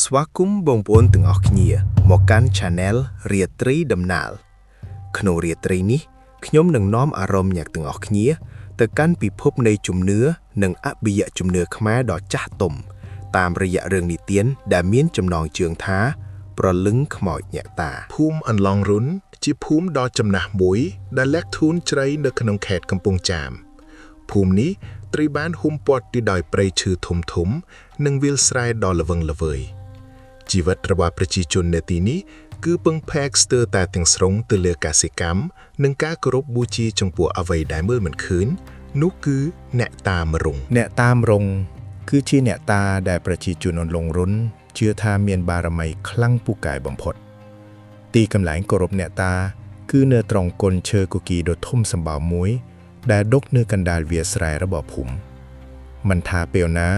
ស្វាគមន៍បងប្អូនទាំងអស់គ្នាមកកាន់ Channel រាត្រីដំណាលក្នុងរាត្រីនេះខ្ញុំនឹងនាំអារម្មណ៍អ្នកទាំងអស់គ្នាទៅកាន់ពិភពនៃជំនឿនិងអបិយជំនឿខ្មែរដ៏ចាស់ទុំតាមរយៈរឿងនិទានដែលមានចំណងជើងថា ប្រលឹងខ្មោចអ្នកតា ភូមិអន្លង់រុនជាភូមិដ៏ចំណាស់មួយដែលលាក់ធូនជ្រៃនៅក្នុងខេត្តកំពង់ចាមភូមិនេះត្រូវបានហ៊ុមព័ទ្ធទៅដោយព្រៃឈើធំធំៗនិងវាលស្រែដ៏ល្វឹងល្វើយជីវិតរបស់ប្រជាជននៅទីនេះគឺពឹងផ្អែកស្ទើរតែទាំងស្រុងទៅលើកសិកម្មនិងការគោរពបូជាចំពោះអ្វីដែលមើលមិនឃើញនោះគឺអ្នកតាមរុង អ្នកតាមរុងគឺជាអ្នកតាដែលប្រជាជនអន្លង់រុនជឿថាមានបារមីខ្លាំងពូកែបំផុត ទីកន្លែងគោរពអ្នកតា គឺនៅត្រង់កូនឈើគគីរដ៏ធំសម្បើមមួយ ដែលដុកនៅកណ្ដាលវាលស្រែរបស់ភូមិមិនថាពេលណា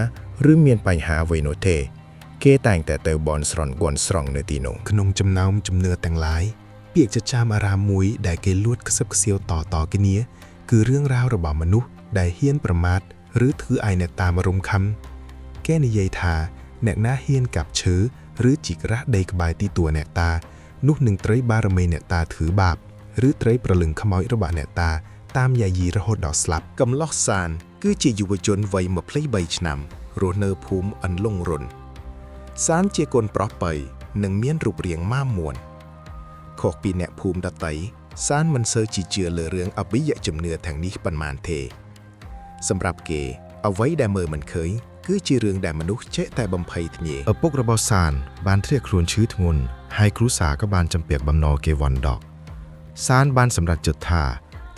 ឬមានបញ្ហាអ្វីនោះទេ គេតែងតែទៅបន់ស្រន់គន់ស្រង់នៅទីនោះ ក្នុងចំណោមជំនឿទាំងឡាយពាក្យចចាមអារាមមួយដែលគេលួចខ្សឹបខ្សៀវតៗគ្នាគឺរឿងរ៉ាវរបស់មនុស្សដែលហ៊ានប្រមាថឬធ្វើឲ្យអ្នកតាមរំខំគេនិយាយថាអ្នកណាហ៊ានកាប់ឈើឬជីក្រាស់ដីក្បែរទីទួលអ្នកតា នោះនឹងត្រូវបារមីអ្នកតាធ្វើបាបឬត្រូវប្រលឹងខ្មោចរបស់អ្នកតាតាមយាយីរហូតដល់ស្លាប់ កំឡោះសានគឺជាយុវជនវ័យ23ឆ្នាំរស់នៅភូមិអន្លង់រុនសានជាកូនប្រុសពៅនិងមានរូបរាងមាមួនខុសពីអ្នកភូមិដទៃសានមិនសូវជាជឿលើរឿងអបិយជំនឿទាំងនេះប៉ុន្មានទេសម្រាប់គេអ្វីដែលមើលមិនឃើញគឺជារឿងដែលមនុស្សចេះតែបំភ័យធ្ញា ឪពុករបស់សានបានធ្លាក់ខ្លួនឈឺធ្ងន់ហើយគ្រួសារក៏បានចំពាក់បំណុលគេវ៉ាន់ដកសានបានសម្រេចចិត្តថា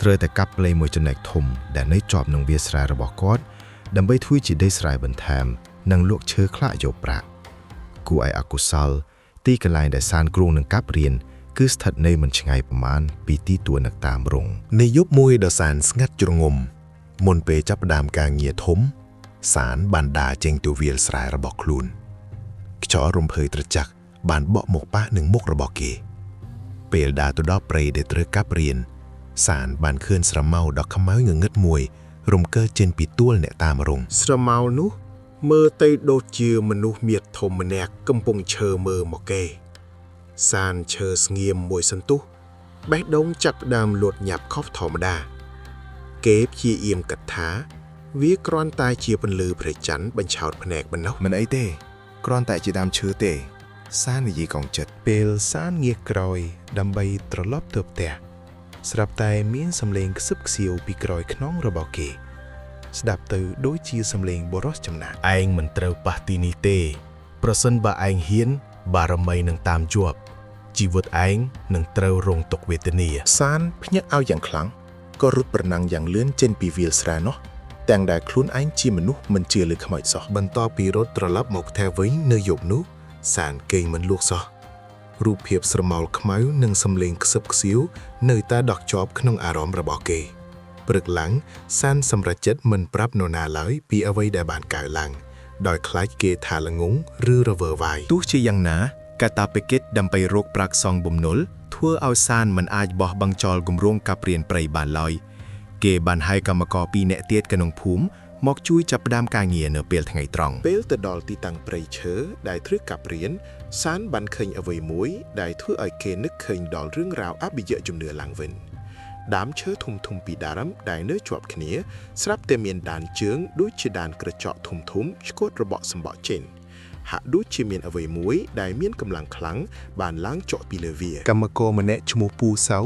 ត្រូវតែកាប់ព្រៃមួយចំណែកធំដែលនៅជាប់នឹងវាលស្រែរបស់គាត់ដើម្បីធ្វើជាដីស្រែបន្ថែមនិងលក់ឈើខ្លះយកប្រាក់គួរឲ្យអកុសល ទីកន្លែងដែលសានគ្រោងនឹងកាប់រៀនគឺស្ថិតនៅមិនឆ្ងាយប្រមាណពីទីទួលនឹកតាមរង នៃយប់មួយដ៏សែនស្ងាត់ជ្រងំមុនពេលចាប់ផ្ដើមការងារធំ សានបានដើរចេញទៅវាលស្រែរបស់ខ្លួនខ្យល់រំភើយត្រចះបានបក់មកប៉ះនឹងមុខរបស់គេ ពេលដើរទៅដល់ព្រៃដែលត្រូវកាប់រៀនសានបានឃើញស្រមោលដ៏ខ្មៅងងឹតមួយ រំកិលចេញពីទួលអ្នកតាមរង ស្រមោលនោះមើលទៅដូចជាមនុស្សមៀតធំម្នាក់កំពុងឈើមើលមកគេ សានឈើស្ងៀមមួយសន្ទុះបេះដូងចាប់ផ្ដើមលួតញាប់ខុសធម្មតា គេព្យាយាមគិតថា វាគ្រាន់តែជាពន្លឺព្រះច័ន្ទបញ្ឆោតភ្នែកប៉ុណ្ណោះ មិនអីទេគ្រាន់តែជាដើមឈើទេ សាននិយាយកងចិត្ត ពេលសានងាកក្រោយដើម្បីត្រឡប់ទៅផ្ទះស្រាប់តែមានសំឡេងខ្សឹបខ្សៀវពីក្រោយខ្នងរបស់គេ ស្ដាប់ទៅដូចជាសំឡេងបុរសចំណាស់ ឯងមិនត្រូវប៉ះទីនេះទេ ប្រសិនបើឯងហ៊ាន បារមីនឹងតាមជាប់ជីវិតឯងនឹងត្រូវរងទុក្ខវេទនា សានភ្ញាក់ឲ្យយ៉ាងខ្លាំងក៏រត់ប្រណាំងយ៉ាងលឿនចេញពីវាលស្រែនោះទាំងដែលខ្លួនឯងជាមនុស្សមិនជឿលើខ្មោចសោះ បន្ទាប់ពីរត់ត្រឡប់មកផ្ទះវិញនៅយប់នោះសានគេងមិនលក់សោះរូបភាពស្រមោលខ្មៅនិងសំឡេងខ្សឹបខ្សៀវនៅតែដកជាប់ក្នុងអារម្មណ៍របស់គេព្រឹកឡើងសានសម្រេចចិត្តមិនប្រាប់នរណាឡើយពីអ្វីដែលបានកើតឡើងដោយខ្លាចគេថាល្ងងឬរវើវាយទោះជាយ៉ាងណាកាតព្វកិច្ចដើម្បីរកប្រាក់សងបំណុលធ្វើឲ្យសានមិនអាចបោះបង់ចោលគម្រោងកាប់រៀនព្រៃបានឡើយគេបានហៅកម្មករពីរនាក់ទៀតក្នុងភូមិមកជួយចាប់ផ្ដើមការងារនៅពេលថ្ងៃត្រង់ ពេលទៅដល់ទីតាំងព្រៃឈើដែលធ្វើកាប់រៀនសានបានឃើញអ្វីមួយដែលធ្វើឲ្យគេនឹកឃើញដល់រឿងរ៉ាវអបិយជំនឿឡើងវិញដើមឈើធំធំៗពីរដើមដែលនៅជាប់គ្នាស្រាប់តែមានដានជើងដូចជាដានក្រចកធំធំៗឆ្កួតរបកសម្បកចេញហាក់ដូចជាមានអ្វីមួយដែលមានកម្លាំងខ្លាំងបានឡើងចកពីលើវា កម្មករម្នាក់ឈ្មោះពូសៅ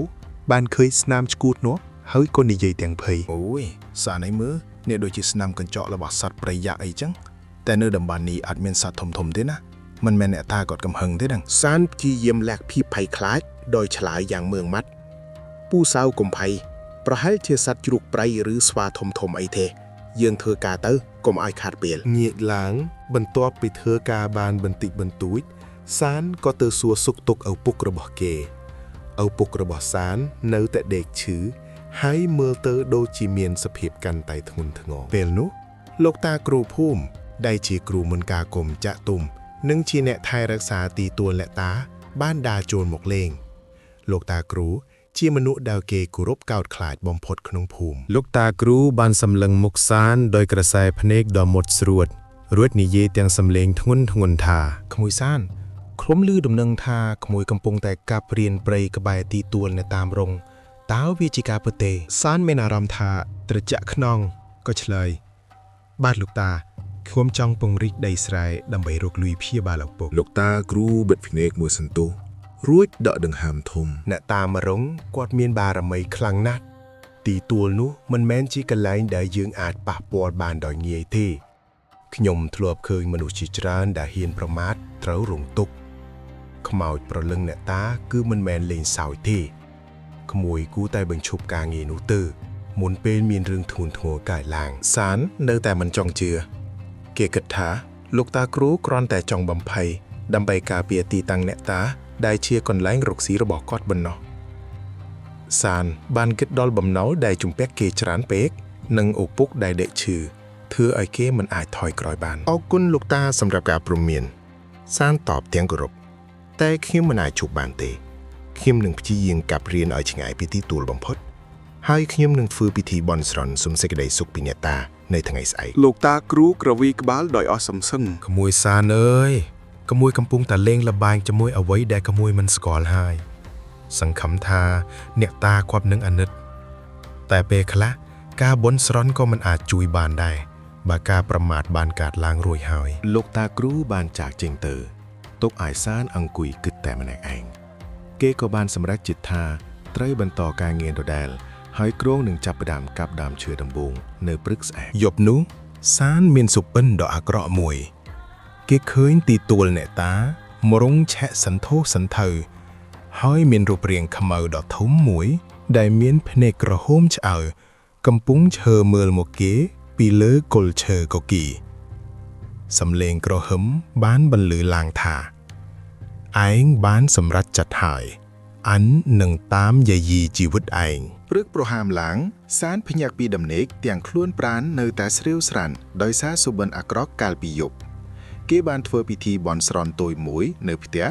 បានឃើញស្នាមឆ្កួតនោះហើយក៏និយាយទាំងភ័យ អូយសានឯងមើលនេះដូចជាស្នាមកញ្ចក់របស់សត្វព្រៃយ៉ាក់អីចឹងតែនៅតំបន់នេះអត់មានសត្វធំៗទេណាមិនមែនអ្នកតាគាត់កំហឹងទេដឹង សានព្យាយាមលាក់ភាពភ័យខ្លាចដោយឆ្លើយយ៉ាងម៉ឺងម៉ាត់ពូសៅកំភៃប្រហែលជាសត្វជ្រូកព្រៃឬស្វាធំធំអីទេ យើងធ្វើការទៅកុំឲ្យខាតពេល ងាកឡើង បន្ទាប់ពីធ្វើការបានបន្តិចបន្តួច សានក៏ទៅសួរសុខទុក្ខឪពុករបស់គេឪពុករបស់សាននៅតែដេកឈឺហើយមើលទៅដូចជាមានសភាពកាន់តែធ្ងន់ធ្ងរពេលនោះ លោកតាគ្រូភូមិដែលជាគ្រូមន្តការគុំចាក់ទុំ និងជាអ្នកថែរក្សាទីទួលអ្នកតា បានដើរចូលមកលេង លោកតាគ្រូជាមនុស្សដែលគេគោរពកោតខ្លាចបំផុតក្នុងភូមិ លោកតាគ្រូបានសម្លឹងមុខសានដោយក្រសែភ្នែកដ៏មុតស្រួត រួចនិយាយទាំងសំឡេងធ្ងន់ធ្ងរថាក្មួយសានខ្ញុំឮដំណឹងថាក្មួយកំពុងតែកាប់រៀនព្រៃក្បែរទីទួលនៅតាមរងតើវាជាការពិតទេ សានមានអារម្មណ៍ថាត្រជាក់ខ្នងក៏ឆ្លើយបាទលោកតាខ្ញុំចង់ពង្រីកដីស្រែដើម្បីរកលុយព្យាបាលឪពុក លោកតាគ្រូបិទភ្នែកមួយសន្ទុះរួចដកដង្ហើមធំ អ្នកតាមរងគាត់មានបារមីខ្លាំងណាស់ទីទួលនោះមិនមែនជាកន្លែងដែលយើងអាចប៉ះពាល់បានដោយងាយទេខ្ញុំធ្លាប់ឃើញមនុស្សជាច្រើនដែលហ៊ានប្រមាថត្រូវរងទុក្ខខ្មោចប្រលឹងអ្នកតាគឺមិនមែនលេងសើចទេក្មួយគួរតែបញ្ឈប់ការងារនោះទៅមុនពេលមានរឿងធ្ងន់ធ្ងរកើតឡើង សាននៅតែមិនចង់ជឿគេគិតថា លោកតាគ្រូគ្រាន់តែចង់បំភ័យដើម្បីការពារទីតាំងអ្នកតា ដែលជាកន្លែងរកស៊ីរបស់គាត់ប៉ុណ្ណោះសានបានគិតដល់បំណុលដែលជំពាក់គេច្រើនពេកនិងឪពុកដែលដេកឈឺធ្វើឲ្យគេមិនអាចថយក្រោយបាន អរគុណលោកតាសម្រាប់ការព្រមាន សានតបទាំងគោរពតែខ្ញុំមិនអាចជប់បានទេខ្ញុំនឹងព្យាយាមកាប់រៀនឲ្យឆ្ងាយពីទីទួលបំផុត ហើយខ្ញុំនឹងធ្វើពិធីបន់ស្រន់សុំសេចក្តីសុខពីអ្នកតានៅថ្ងៃស្អែក លោកតាគ្រូក្រវីក្បាលដោយអស់សំសឹង ក្មួយសានអើយក្មួយកំពុងតែលេងល្បែងជាមួយអ្វីដែលក្មួយមិនស្គាល់ហើយ សង្ឃឹមថាអ្នកតាគាត់នឹងអាណិត តែពេលខ្លះការបន់ស្រន់ក៏មិនអាចជួយបានដែរបើការប្រមាថបានកើតឡើងរួចហើយ លោកតាគ្រូបានចាកចេញទៅទុកឲ្យសានអង្គុយគិតតែម្នាក់ឯងគេក៏បានសម្រេចចិត្តថាត្រូវបន្តការងារដដែលហើយគ្រោងនឹងចាប់ផ្ដើមកាប់ដើមឈើដំបូងនៅព្រឹកស្អែក យប់នោះសានមានសុបិនដ៏អាក្រក់មួយ គេឃើញទីទួលអ្នកតាមរងឆែកសន្ធោសន្ធៅហើយមានរូបរាងខ្មៅដ៏ធំមួយ ដែលមានភ្នែកក្រហមឆ្អៅកំពុងឈើមើលមកគេពីលើគល់ឈើកគីសំឡេងក្រហឹមបានបន្លឺឡើងថាឯងបានសម្រេចចិត្តហើយអញនឹងតាមយាយីជីវិតឯង ព្រឹកប្រហាមឡើង សានភ្ញាក់ពីដំណេកទាំងខ្លួនប្រាននៅតែស្រាវស្រាន់ដោយសារសុបិនអាក្រក់កាលពីយប់គេបានធ្វើពិធីបន់ស្រន់តូចមួយនៅផ្ទះ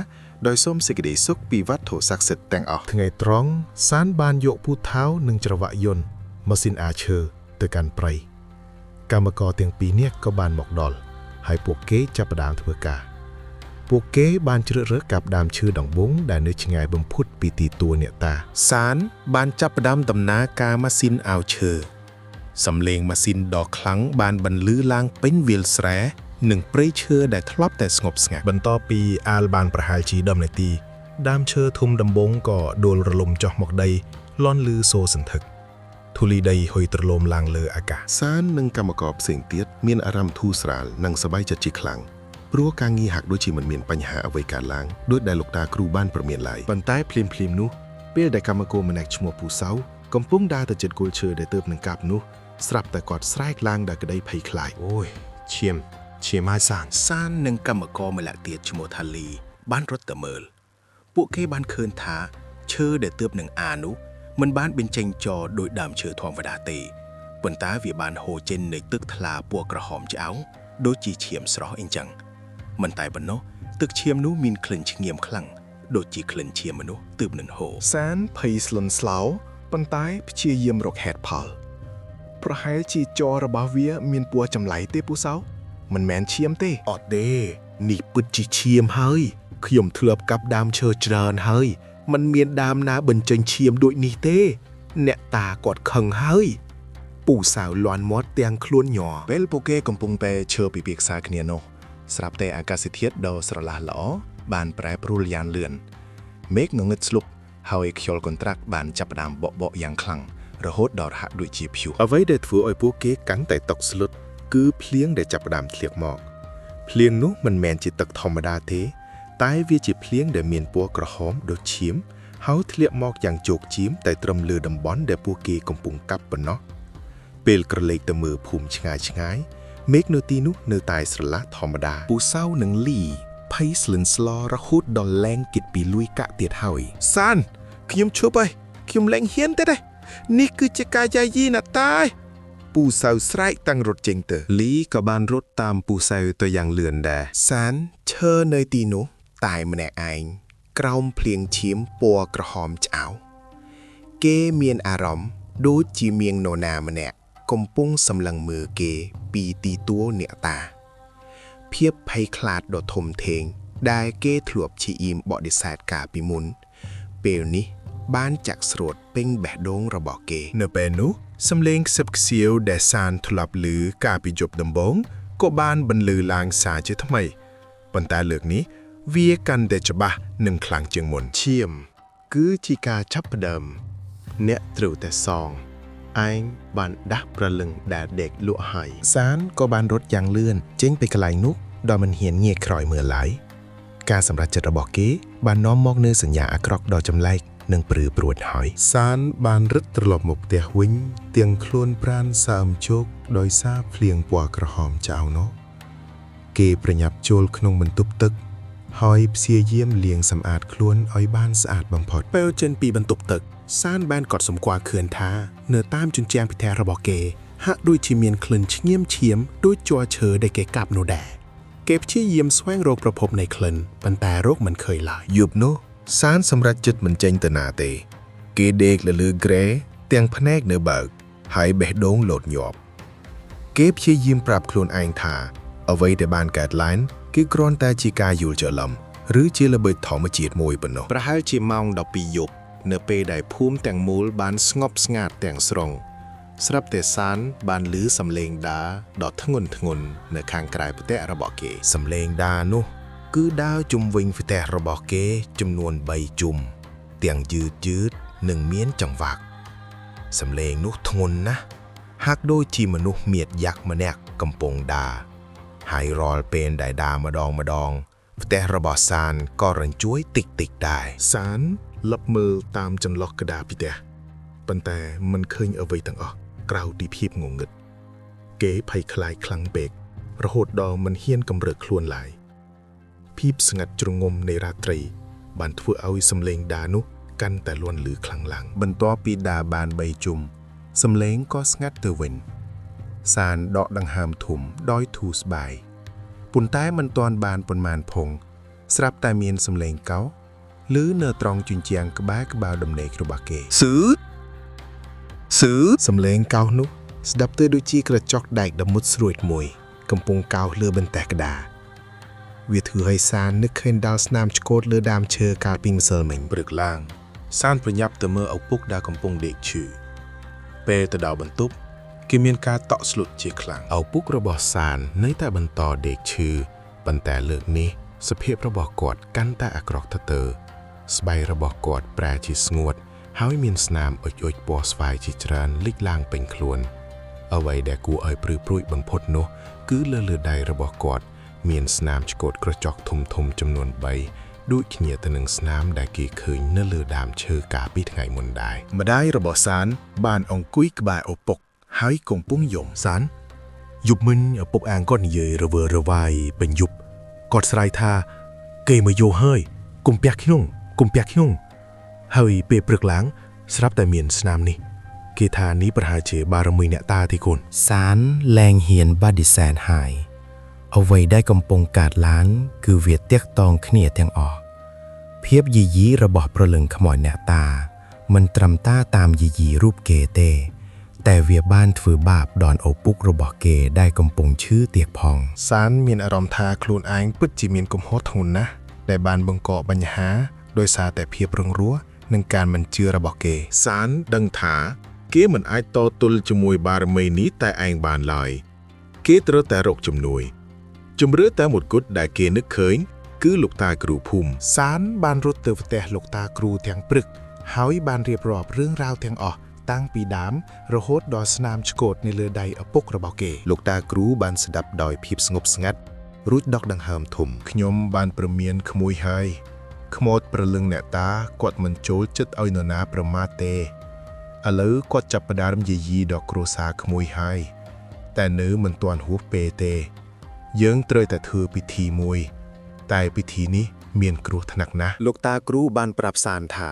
ដោយសូមសេចក្តីសុខពីវត្ថុស័ក្តិសិទ្ធិទាំងអស់ ថ្ងៃត្រង់សានបានយកពូថៅនិងច្រវាក់យន្តម៉ាស៊ីនអាឈើទៅកាន់ព្រៃកម្មករទាំងពីរនាក់ក៏បានមកដល់ហើយពួកគេចាប់ផ្ដើមធ្វើការពួកគេបានជ្រើសរើសកាប់ដើមឈើដំបូងដែលនៅឆ្ងាយបំផុតពីទីទួលអ្នកតា សានបានចាប់ផ្ដើមដំណើរការម៉ាស៊ីនអាវឈើសំឡេងម៉ាស៊ីនដ៏ខ្លាំងបានបន្លឺឡើងពេញវាលស្រែនិងព្រៃឈើដែលធ្លាប់តែស្ងប់ស្ងាត់ បន្ទាប់ពីអាលបានប្រហែលជា10នាទីដើមឈើធំដំបូងក៏ដួលរលំចុះមកដីលន់លឺសូរសន្ធឹកធូលីដីហុយទ្រលោមឡើងលើអាកាស សាននិងកម្មករផ្សេងទៀតមានអារម្មណ៍ធូរស្រាលនិងសប្បាយចិត្តជាខ្លាំងព្រោះការងារហាក់ដូចជាមិនមានបញ្ហាអ្វីកើតឡើងដោយដែលលោកតាគ្រូបានព្រមានឡើយប៉ុន្តែភ្លាមៗនោះពេលដែលកម្មករម្នាក់ឈ្មោះពូសៅកំពុងដើរទៅជិតគល់ឈើដែលទើបនឹងកាប់នោះស្រាប់តែគាត់ស្រែកឡើងដោយក្តីភ័យខ្លាច អូយឈាមឈាមហើយសាន សាននិងកម្មករម្នាក់ទៀតឈ្មោះថាលី បានរត់ទៅមើល ពួកគេបានឃើញថាឈើដែលទើបនឹងអានោះមិនបានបញ្ចេញចរដោយដើមឈើធម្មតាទេប៉ុន្តែវាបានហូរចេញនៃទឹកថ្លាពណ៌ក្រហមឆ្អៅដូចជាឈាមស្រស់អីចឹងមិនតែប៉ុណ្ណោះទឹកឈាមនោះមានក្លិនឈ្ងៀមខ្លាំងដូចជាក្លិនឈាមមនុស្សទើបនឹងហូរ សានភ័យស្លន់ស្លោប៉ុន្តែព្យាយាមរកហេតុផល ប្រហែលជាចររបស់វាមានពណ៌ចម្លែកទេពូសៅមិនមែនឈាមទេ អត់ទេនេះពិតជាឈាមហើយខ្ញុំធ្លាប់កាប់ដើមឈើច្រើនហើយมันមានដើមណាបញ្ចេញឈាមដូចនេះទេ អ្នកតាគាត់ខឹងហើយពូសាវលាន់មាត់ទាំងខ្លួនញ័រ ពេលពួកគេកំពុងតែឈើពិភាក្សាគ្នានោះស្រាប់តែអាកាសធាតុដ៏ស្រឡះល្អបានប្រែប្រួលយ៉ាងលឿនមេឃងងឹតស្លុបហើយខ្យល់កន្ត្រាក់បានចាប់ផ្ដើមបក់បក់យ៉ាងខ្លាំងរហូតដល់ហាក់ដូចជាព្យុះ អ្វីដែលធ្វើឲ្យពួកគេកាន់តែតក់ស្លុតគឺភ្លៀងដែលចាប់ផ្ដើមធ្លាក់មកភ្លៀងនោះមិនមែនជាទឹកធម្មតាទេ តែវាជាភ្លៀងដែលមានពណ៌ក្រហមដូចឈាមហើយធ្លាក់មកយ៉ាងជោគជាមតែត្រឹមលើតំបន់ដែលពួកគេកំពុងកាប់ប៉ុណ្ណោះពេលក្រឡេកទៅមើលភូមិឆ្ងាយឆ្ងាយមេឃនៅទីនោះនៅតែស្រឡះធម្មតា ពូសៅនិងលីភ័យស្លិនស្លរហូតដល់លែងគិតពីលួយកាក់ទៀតហើយ សានខ្ញុំឈប់ហើយខ្ញុំលែងហ៊ានទេទេនេះគឺជាការយាយីណាតាយពូសៅស្រែកតាំងរត់ចេញទៅ លីក៏បានរត់តាមពូសៅទៅយ៉ាងលឿនដែរ សានឈើនៅទីនោះតែម្នាក់ឯងក្រោមភ្លៀងឈាមពណ៌ក្រហមឆ្អៅគេមានអារម្មណ៍ដូចជាមៀងនរណាម្នាក់កំពុងសម្លឹងមើលគេពីទីទួលអ្នកតា ភាពភ័យខ្លាចដ៏ធំធេង ដែលគេធ្លាប់ព្យាយាមបដិសេធកាលពីមុន ពេលនេះបានចាក់ស្រួតពេញបេះដូងរបស់គេ នៅពេលនោះសំឡេងខ្សឹបខ្សៀវដែលសានធ្លាប់ឮកាលពីយប់ដំបូងក៏បានបន្លឺឡើងសារជាថ្មីប៉ុន្តែលើកនេះវាកាន់តែច្បាស់និងខ្លាំងជាងមុន ឈាម គឺជាការចាប់ផ្ដើម អ្នកត្រូវតែសងឯងបានដាស់ប្រលឹងដែលដេកលក់ហើយ សានក៏បានរត់យ៉ាងលឿនចេញពីកន្លែងនោះដោយមិនហ៊ានងាកក្រោយមើលឡើយការសម្រេចចិត្តរបស់គេបាននាំមកនូវសញ្ញាអាក្រក់ដ៏ចម្លែកនិងព្រឺព្រួតហើយ សានបានរត់ត្រឡប់មកផ្ទះវិញ ទាំងខ្លួនប្រានសើមជោគដោយសារភ្លៀងពណ៌ក្រហមចៅនោះគេប្រញាប់ចូលក្នុងបន្ទប់ទឹក ហើយព្យាយាមលាងសម្អាតខ្លួនឲ្យបានស្អាតបំផុត ពេលចេញពីបន្ទប់ទឹក សានបានកត់សម្គាល់ឃើញថានៅតាមជញ្ជាំងផ្ទះរបស់គេ ហាក់ដូចជាមានក្លិនឈ្ងៀមឈាមដូចជ័រឈើដែលគេកាប់នោះដែរគេព្យាយាមស្វែងរកប្រភពនៃក្លិនប៉ុន្តែរកមិនឃើញឡើយ យប់នោះសានសម្រេចចិត្តមិនចេញទៅណាទេ គេដេកលើលើគ្រែទាំងភ្នែកនៅបើក ហើយបេះដូងលោតញាប់គេព្យាយាមប្រាប់ខ្លួនឯងថា អ្វីដែលបានកើតឡើងគឺគ្រាន់តែជាការយល់ច្រឡំឬជាល្បិចធម្មជាតិមួយប៉ុណ្ណោះ ប្រហែលជាម៉ោង12យប់នៅពេលដែលភូមិទាំងមូលបានស្ងប់ស្ងាត់ទាំងស្រុងស្រាប់តែសានបានឮសំឡេងដាដ៏ធ្ងន់ធ្ងរនៅខាងក្រៅផ្ទះរបស់គេ សំឡេងដានោះ គឺដើរជុំវិញផ្ទះរបស់គេចំនួន3ជុំទាំងយឺតយឺតនិងមានចង្វាក់សំឡេងនោះធ្ងន់ណាស់ហាក់ដូចជាមនុស្សមៀតយ៉ាក់ម្នាក់កំពុងដាហើយរាល់ពេលដែលដាម្ដងម្ដងផ្ទះរបស់សានក៏រញ្ជួយតិចតិចៗដែរ សានលបមើលតាមចន្លោះក្តារផ្ទះប៉ុន្តែមិនឃើញអ្វីទាំងអស់ក្រៅពីភាពងងឹតគេភ័យខ្លាចខ្លាំងពេករហូតដល់មិនហ៊ានកម្រើកខ្លួនឡើយភាពស្ងាត់ជ្រងំនៃរាត្រី បានធ្វើឲ្យសំឡេងដានោះកាន់តែលាន់ឮខ្លាំងឡើង បន្ទាប់ពីដាបាន3ជុំសំឡេងក៏ស្ងាត់ទៅវិញ សានដកដង្ហើមធំដោយធូរស្បើយប៉ុន្តែមិនទាន់បានប៉ុន្មានផង ស្រាប់តែមានសំឡេងកោឬនៅត្រង់ជញ្ជាំងក្បែរក្បាលដំណេករបស់គេ ស៊ឺស៊ឺ សំឡេងកោសនោះស្ដាប់ទៅដូចជាក្រចកដែកដ៏មុតស្រួចមួយ កំពុងកោសលើបន្ទះក្តារវាធ្វើឲ្យសាននឹកឃើញដល់ស្នាមឆ្កូតលើដើមឈើកាលពីម្សិលមិញ ព្រឹកឡើង សានប្រញាប់ទៅមើលឪពុកដែលកំពុងដេកឈឺពេលទៅដល់បន្ទប់គេមានការតក់ស្លុតជាខ្លាំងឪពុករបស់សាននៅតែបន្តដេកឈឺប៉ុន្តែលើកនេះសភាពរបស់គាត់កាន់តែអាក្រក់ទៅទៅស្បែករបស់គាត់ប្រែជាស្ងួត ហើយមានស្នាមអុចៗពណ៌ស្វាយជាច្រើនលេចឡើងពេញខ្លួន អ្វីដែលគួរឲ្យព្រឺព្រួចបំផុតនោះ គឺលើលើដៃរបស់គាត់ មានស្នាមឆ្កូតក្រចកធំៗចំនួន3ដូចគ្នាទៅនឹងស្នាមដែលគេឃើញនៅលើដើមឈើកាលពីថ្ងៃមុនដែរ ម្ដាយរបស់សានបានអង្គុយក្បែរឪពុកហើយកំពុងយំ សានយប់មិញឪពុកអាងគាត់និយាយរវើរវាយពេញយប់គាត់ស្រែកថា គេមកយកហើយកុំពាក់ខ្ញុំកុំពាក់ខ្ញុំហើយពេលព្រឹកឡើង ស្រាប់តែមានស្នាមនេះ គេថានេះប្រហែលជាបារមីអ្នកតាទីគុណ សានលែងហ៊ានបដិសេធហើយអ្វីដែលកំពុងកើតឡើងគឺវាទាក់ទងគ្នាទាំងអស់ភាពយីយីរបស់ប្រលឹងខ្មោចអ្នកតា មិនត្រឹមតាតាមយីយីរូបគេទេ តែវាបានធ្វើបាបដល់ឪពុករបស់គេដែលកំពុងឈឺទៀតផង សានមានអារម្មណ៍ថាខ្លួនឯងពិតជាមានកំហុសធ្ងន់ណាស់ដែលបានបង្កបញ្ហាដោយសារតែភាពរឹងរូសនិងការមិនជឿរបស់គេ សានដឹងថា គេមិនអាចតទល់ជាមួយបារមីនេះតែឯងបានឡើយ គេត្រូវតែរកជំនួយជំរឿតែមួយគត់ដែលគេនឹកឃើញ គឺលោកតាគ្រូភូមិ សានបានរត់ទៅផ្ទះលោកតាគ្រូទាំងព្រឹក ហើយបានរៀបរាប់រឿងរ៉ាវទាំងអស់តាំងពីដើមរហូតដល់ស្នាមឆ្កូតនៅលើដៃឪពុករបស់គេ លោកតាគ្រូបានស្ដាប់ដោយភាពស្ងប់ស្ងាត់រួចដកដង្ហើមធំ ខ្ញុំបានព្រមានក្មួយហើយខ្មោចប្រលឹងអ្នកតាគាត់មិនចូលចិត្តឲ្យនរណាប្រមាថទេឥឡូវគាត់ចាប់ផ្ដើមយាយីដល់គ្រួសារក្មួយហើយតែនៅមិនទាន់ហួសពេលទេ យើងត្រូវតែធ្វើពិធីមួយ តែពិធីនេះមានគ្រោះថ្នាក់ណាស់ លោកតាគ្រូបានប្រាប់សានថា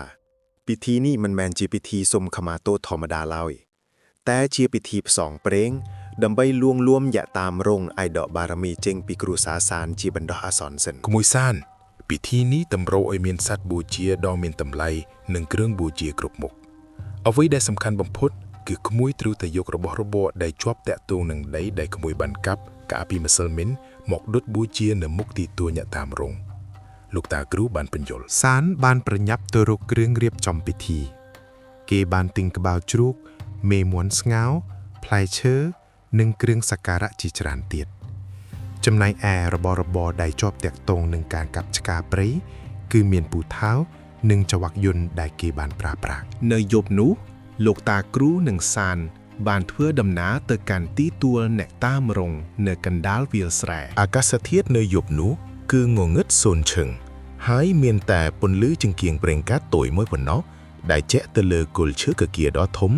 ពិធីនេះមិនមែនជាពិធីសុំខមាទោសធម្មតាឡើយ តែជាពិធីផ្សងព្រេង ដើម្បីលួងលោមយៈតាមរងឲ្យដកបារមីចេញពីគ្រួសារសានជាបណ្ដោះអាសន្នសិន ក្មួយសាន ពិធីនេះតម្រូវឲ្យមានសត្វបូជាដ៏មានតម្លៃនិងគ្រឿងបូជាគ្រប់មុខអ្វីដែលសំខាន់បំផុតគឺក្មួយត្រូវតែយករបស់របរដែលជាប់តាក់ទងនឹងដីដែលក្មួយបានកាប់កាលពីម្សិលមិញ មកដុតបូជានៅមុខទីទួលអ្នកតាមរងលោកតាគ្រូបានបញ្យល់ សានបានប្រញាប់ទៅរកគ្រឿងរៀបចំពិធី គេបានទិញក្បាលជ្រូក មេមាន់ស្ងោរផ្លែឈើនិងគ្រឿងសក្ការៈជាច្រើនទៀតចំណែកឯរបស់របរដែលជាប់តាក់ទងនឹងការកាប់ឆ្ការព្រៃគឺមានពូថៅនិងចង្វាក់យន្តដែលគេបានប្រើប្រាស់ នៅយប់នោះលោកតាគ្រូនិងសាន បានធ្វើដំណើរទៅកាន់ទីទួលអ្នកតាមរងនៅកណ្ដាលវាលស្រែ អាកាសធាតុនៅយប់នោះគឺងងឹតសូន្យឈឹងហើយមានតែពន្លឺចង្គៀងប្រេងកាតតូចមួយប៉ុណ្ណោះដែលជែកទៅលើគល់ឈើកគាដ៏ធំ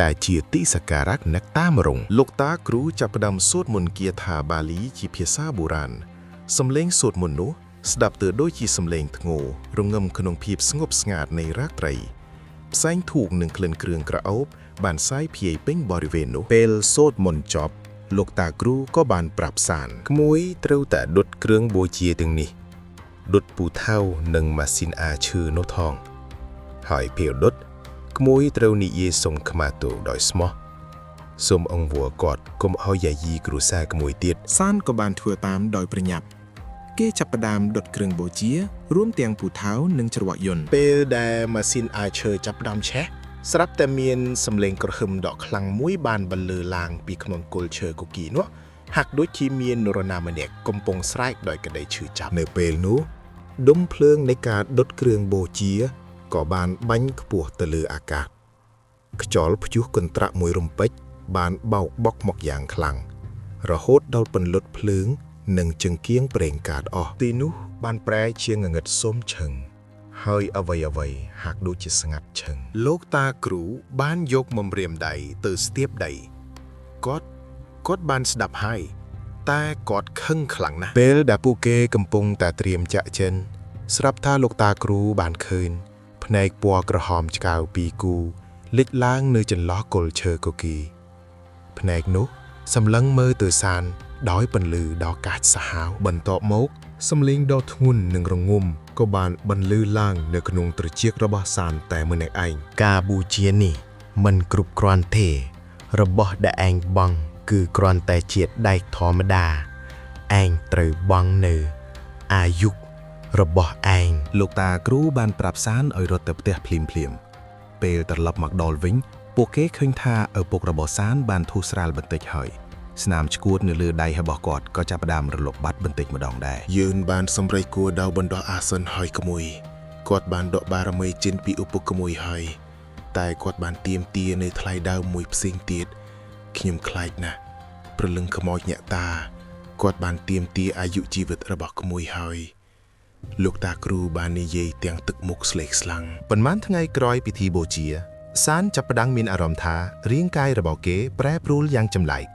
ដែលជាទីសក្ការៈអ្នកតាមរងលោកតាគ្រូចាប់ផ្ដើមសូត្រមន្តគាថាបាលីជាភាសាបុរាណសំឡេងសូត្រមន្តនោះស្ដាប់ទៅដូចជាសំឡេងធ្ងោរងំក្នុងភាពស្ងប់ស្ងាត់នៃរាត្រី ផ្សែងធូបនិងក្លិនគ្រឿងក្រអូបបានសាយភាយពេញបរិវេណនោះពេលសូត្រមន្តចប់ លោកតាគ្រូក៏បានប្រាប់សានក្មួយត្រូវតែដុតគ្រឿងបូជាទាំងនេះដុតពូថៅនិងម៉ាស៊ីនអាឈើនោះថង ហើយពេលដុតក្មួយត្រូវនិយាយសុំខ្មាទោសដោយស្មោះសូមអង្វរគាត់កុំឲ្យយាយីគ្រួសារក្មួយទៀត សានក៏បានធ្វើតាមដោយប្រញាប់ គេចាប់ផ្ដើមដុតគ្រឿងបូជា រួមទាំងពូថៅនិងច្រវាក់យន្ត ពេលដែលម៉ាស៊ីនអាឈើចាប់ផ្ដើមឆេះស្រាប់តែមានសំឡេងគ្រហឹមដ៏ខ្លាំងមួយបានបន្លឺឡើងពីក្នុងគល់ឈើគគីនោះហាក់ដូចជាមាននរណាម្នាក់កំពុងស្រែកដោយក្តីឈឺចាប់នៅពេលនោះដុំភ្លើងនៃការដុតគ្រឿងបូជាក៏បានបាញ់ខ្ពស់ទៅលើអាកាសខ្យល់ព្យុះកន្ត្រាក់មួយរំពេចបានបោកបក់មកយ៉ាងខ្លាំងរហូតដល់ពន្លត់ភ្លើង និងចង្គៀងប្រេងកាតអស់ទីនោះបានប្រែជាងងឹតសុំឈឹង ហើយអ្វីអ្វីៗហាក់ដូចជាស្ងាត់ឈឹងលោកតាគ្រូបានយកមម្រាមដៃទៅស្ទាបដីគាត់គាត់បានស្ដាប់ហើយតែគាត់ខឹងខ្លាំងណាស់ពេលដែលពួកគេកំពុងតែត្រៀមចាក់ចិន ស្រាប់ថាលោកតាគ្រូបានឃើញភ្នែកពណ៌ក្រហមឆ្កៅពីរគូលេចឡើងនៅចន្លោះគល់ឈើគគីភ្នែកនោះសម្លឹងមើលទៅសានដោយពន្លឺដ៏កាចសាហាវបន្ទាប់មក សំឡេងដ៏ធ្ងន់និងរងំក៏បានបន្លឺឡើងនៅក្នុងត្រចៀករបស់សានតែម្នាក់ឯង ការបូជានេះមិនគ្រប់គ្រាន់ទេ របស់ដែលឯងបង់គឺគ្រាន់តែជាដែកធម្មតាឯងត្រូវបង់នៅ អាយុរបស់ឯង លោកតាគ្រូបានប្រាប់សានឲ្យរត់ទៅផ្ទះភ្លាមភ្លាមៗពេលត្រឡប់មកដល់វិញ ពួកគេឃើញថាឪពុករបស់សានបានធូរស្រាលបន្តិចហើយស្នាមឆ្កួតនៅលើដៃរបស់គាត់ក៏ចាប់ផ្ដើមរលុបបាត់បន្តិចម្ដងដែរ យើងបានសម្រេចគួរដៅបណ្ដោះអាសន្នហើយក្មួយគាត់បានដកបារមីចិនពីឪពុកក្មួយហើយតែគាត់បានទៀមទានៅថ្លៃដើមមួយផ្សេងទៀតខ្ញុំខ្លាចណាស់ព្រលឹងខ្មោចអ្នកតាគាត់បានទៀមទាអាយុជីវិតរបស់ក្មួយហើយលោកតាគ្រូបាននិយាយទាំងទឹកមុខស្លេកស្លាំង ប៉ុន្មានថ្ងៃក្រោយពិធីបូជា សានចាប់ផ្ដើមមានអារម្មណ៍ថារាងកាយរបស់គេប្រែប្រួលយ៉ាងចម្លែក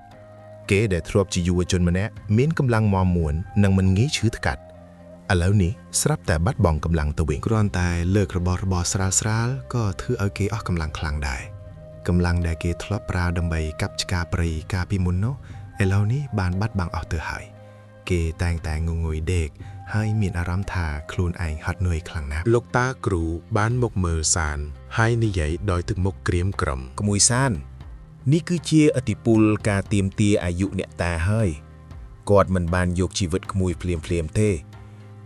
គេដែលធ្លាប់ជាយុវជនម្នាក់មានកម្លាំងមាំមួននិងមិនងាយឈឺថ្កាត់ឥឡូវនេះស្រាប់តែបាត់បង់កម្លាំងទៅវិញ គ្រាន់តែលើករបស់របរស្រាលស្រាលៗក៏ធ្វើឲ្យគេអស់កម្លាំងខ្លាំងដែរកម្លាំងដែលគេធ្លាប់ប្រើដើម្បីកាប់ឆ្ការព្រៃកាលពីមុននោះឥឡូវនេះបានបាត់បង់អស់ទៅហើយគេតែងតែងងុយដេកហើយមានអារម្មណ៍ថាខ្លួនឯងហត់នឿយខ្លាំងណាស់ លោកតាគ្រូបានមកមើលសានហើយនិយាយដោយទឹកមុខក្រៀមក្រំ ក្មួយសាន នេះគឺជាអតិពលការទៀមទាអាយុអ្នកតាហើយគាត់មិនបានយកជីវិតក្មួយភ្លាមៗទេ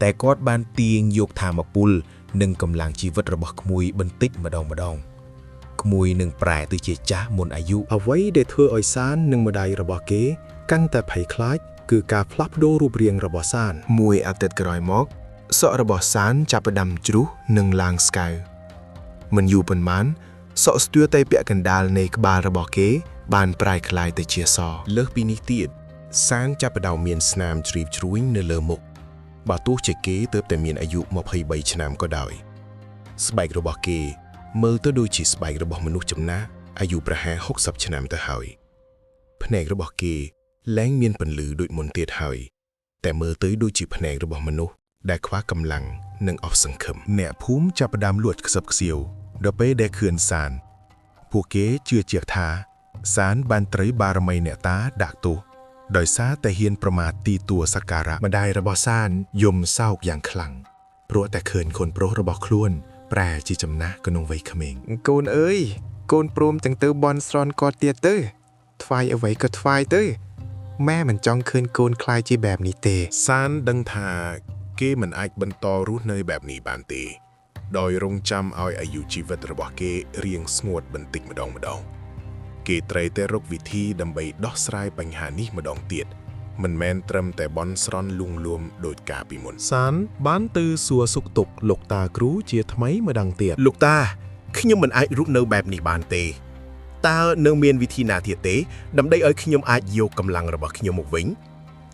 តែគាត់បានទាញយកធម៌ពលនិងកម្លាំងជីវិតរបស់ក្មួយបន្តិចម្ដងម្ដងក្មួយនឹងប្រែទៅជាចាស់មុនអាយុ អ្វីដែលធ្វើឲ្យសាននិងម្ដាយរបស់គេ កាន់តែភ័យខ្លាចគឺការផ្លាស់ប្ដូររូបរាងរបស់សាន មួយអាទិត្យក្រោយមកសក់របស់សានចាប់ផ្ដើមជ្រុះនិងឡើងស្កៅមិនយូរប៉ុន្មានសក់ស្ទើរតែពាក់កណ្ដាលនៃក្បាលរបស់គេ បានប្រែក្លាយទៅជាស លើសពីនេះទៀតសានចាប់ផ្ដើមមានស្នាមជ្រីវជ្រួញនៅលើមុខបើទោះជាគេទើបតែមានអាយុ23ឆ្នាំក៏ដោយ ស្បែករបស់គេមើលទៅដូចជាស្បែករបស់មនុស្សចំណាស់អាយុប្រហែល60ឆ្នាំទៅហើយភ្នែករបស់គេលែងមានពន្លឺដូចមុនទៀតហើយ តែមើលទៅដូចជាភ្នែករបស់មនុស្សដែលខ្វះកម្លាំងនិងអស់សង្ឃឹម អ្នកភូមិចាប់ផ្ដើមលួចខ្សឹបខ្សៀវដល់ពេលដែលខឿនសាន ពួកគេជឿជាក់ថាសានបានត្រូវបារមីអ្នកតាដាក់ទោសដោយសារតែហ៊ានប្រមាថទីទួលសក្ការៈម្ដាយរបស់សានយំសោកយ៉ាងខ្លាំងព្រោះតែឃើញកូនប្រុសរបស់ខ្លួន ប្រែជាចំណាស់ក្នុងវ័យក្មេង កូនអើយកូនព្រមទាំងទៅបន់ស្រន់គាត់ទៀតទៅថ្វាយអ្វីក៏ថ្វាយទៅ ម៉ែមិនចង់ឃើញកូនក្លាយជាបែបនេះទេ សានដឹងថាគេមិនអាចបន្តរស់នៅបែបនេះបានទេ ដោយរងចាំឲ្យអាយុជីវិតរបស់គេរៀងស្ងួតបន្តិចម្ដងម្ដង គេត្រូវតែរកវិធីដើម្បីដោះស្រាយបញ្ហានេះម្ដងទៀតមិនមែនត្រឹមតែបន់ស្រន់លួងលោមដោយកាលពីមុន សានបានទៅសួរសុខទុក្ខលោកតាគ្រូជាថ្មីម្ដងទៀត លោកតាខ្ញុំមិនអាចរស់នៅបែបនេះបានទេតើនៅមានវិធីណាទៀតទេដើម្បីឲ្យខ្ញុំអាចយកកម្លាំងរបស់ខ្ញុំមកវិញ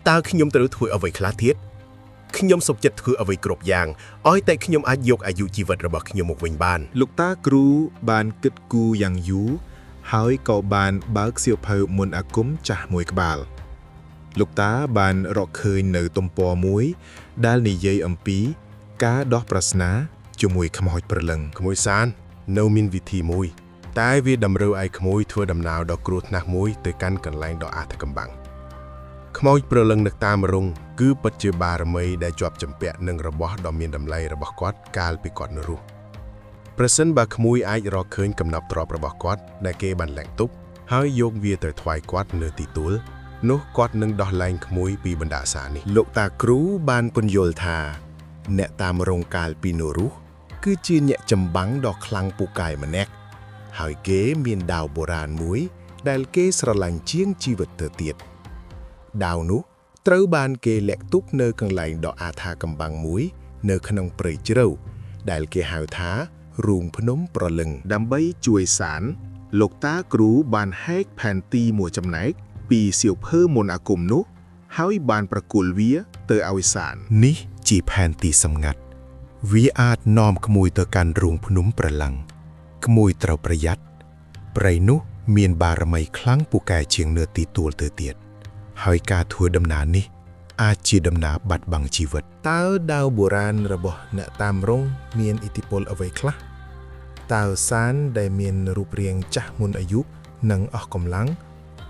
តើខ្ញុំត្រូវធ្វើអ្វីខ្លះទៀតខ្ញុំសុខចិត្តធ្វើអ្វីគ្រប់យ៉ាងឲ្យតែខ្ញុំអាចយកអាយុជីវិតរបស់ខ្ញុំមកវិញបាន លោកតាគ្រូបានគិតគូរយ៉ាងយូរហើយក៏បានបើកសៀវភៅមន្តអាគមចាស់មួយក្បាល លោកតាបានរកឃើញនៅទំព័រមួយ ដែលនិយាយអំពី ការដោះប្រស្នាជាមួយខ្មោចព្រលឹង ក្មួយសាន នៅមានវិធីមួយ តែវាតម្រូវឲ្យក្មួយធ្វើដំណើរដ៏គ្រោះថ្នាក់មួយទៅកាន់កន្លែងដ៏អាថ៌កំបាំងខ្មោចព្រលឹងនឹកតាមរងគឺពិតជាបារមីដែលជាប់ចម្ពាក់នឹងរបស់ដ៏មានតម្លៃរបស់គាត់កាលពីគាត់នៅរស់ប្រសិនបើក្មួយអាចរកឃើញកំណប់ទ្រព្យរបស់គាត់ដែលគេបានលាក់ទុកហើយយកវាទៅថ្វាយគាត់នៅទីទួលនោះគាត់នឹងដោះលែងក្មួយពីបណ្ដាសានេះ លោកតាគ្រូបានពន្យល់ថា អ្នកតាមរងកាលពីនរុះគឺជាអ្នកចម្បាំងដ៏ខ្លាំងពូកែម្នាក់ហើយគេមានដាវបុរាណមួយ ដែលគេស្រឡាញ់ជាងជីវិតទៅទៀតដាវនោះត្រូវបានគេលាក់ទុកនៅកន្លែងដ៏អាថាកំបាំងមួយ នៅក្នុងព្រៃជ្រៅដែលគេហៅថារូងភ្នំប្រលឹង ដើម្បីជួយសាន លោកតាគ្រូបានហែកផែនទីមួយចំណែក ពីសៀវភៅមន្តអាគមនោះ ហើយបានប្រគល់វាទៅឲ្យសាន នេះជាផែនទីសម្ងាត់ វាអាចនាំក្មួយទៅកាន់រូងភ្នំប្រឡឹងក្មួយត្រូវប្រយ័ត្នព្រៃនោះមានបារមីខ្លាំងពូកែជាងនៅទីទួលទៅទៀត ហើយការធ្វើដំណើរនេះ អាចជាដំណើរបាត់បង់ជីវិត តើដាវបុរាណរបស់អ្នកតាមរងមានឥទ្ធិពលអ្វីខ្លះតើសានដែលមានរូបរាងចាស់មុនអាយុនិងអស់កម្លាំង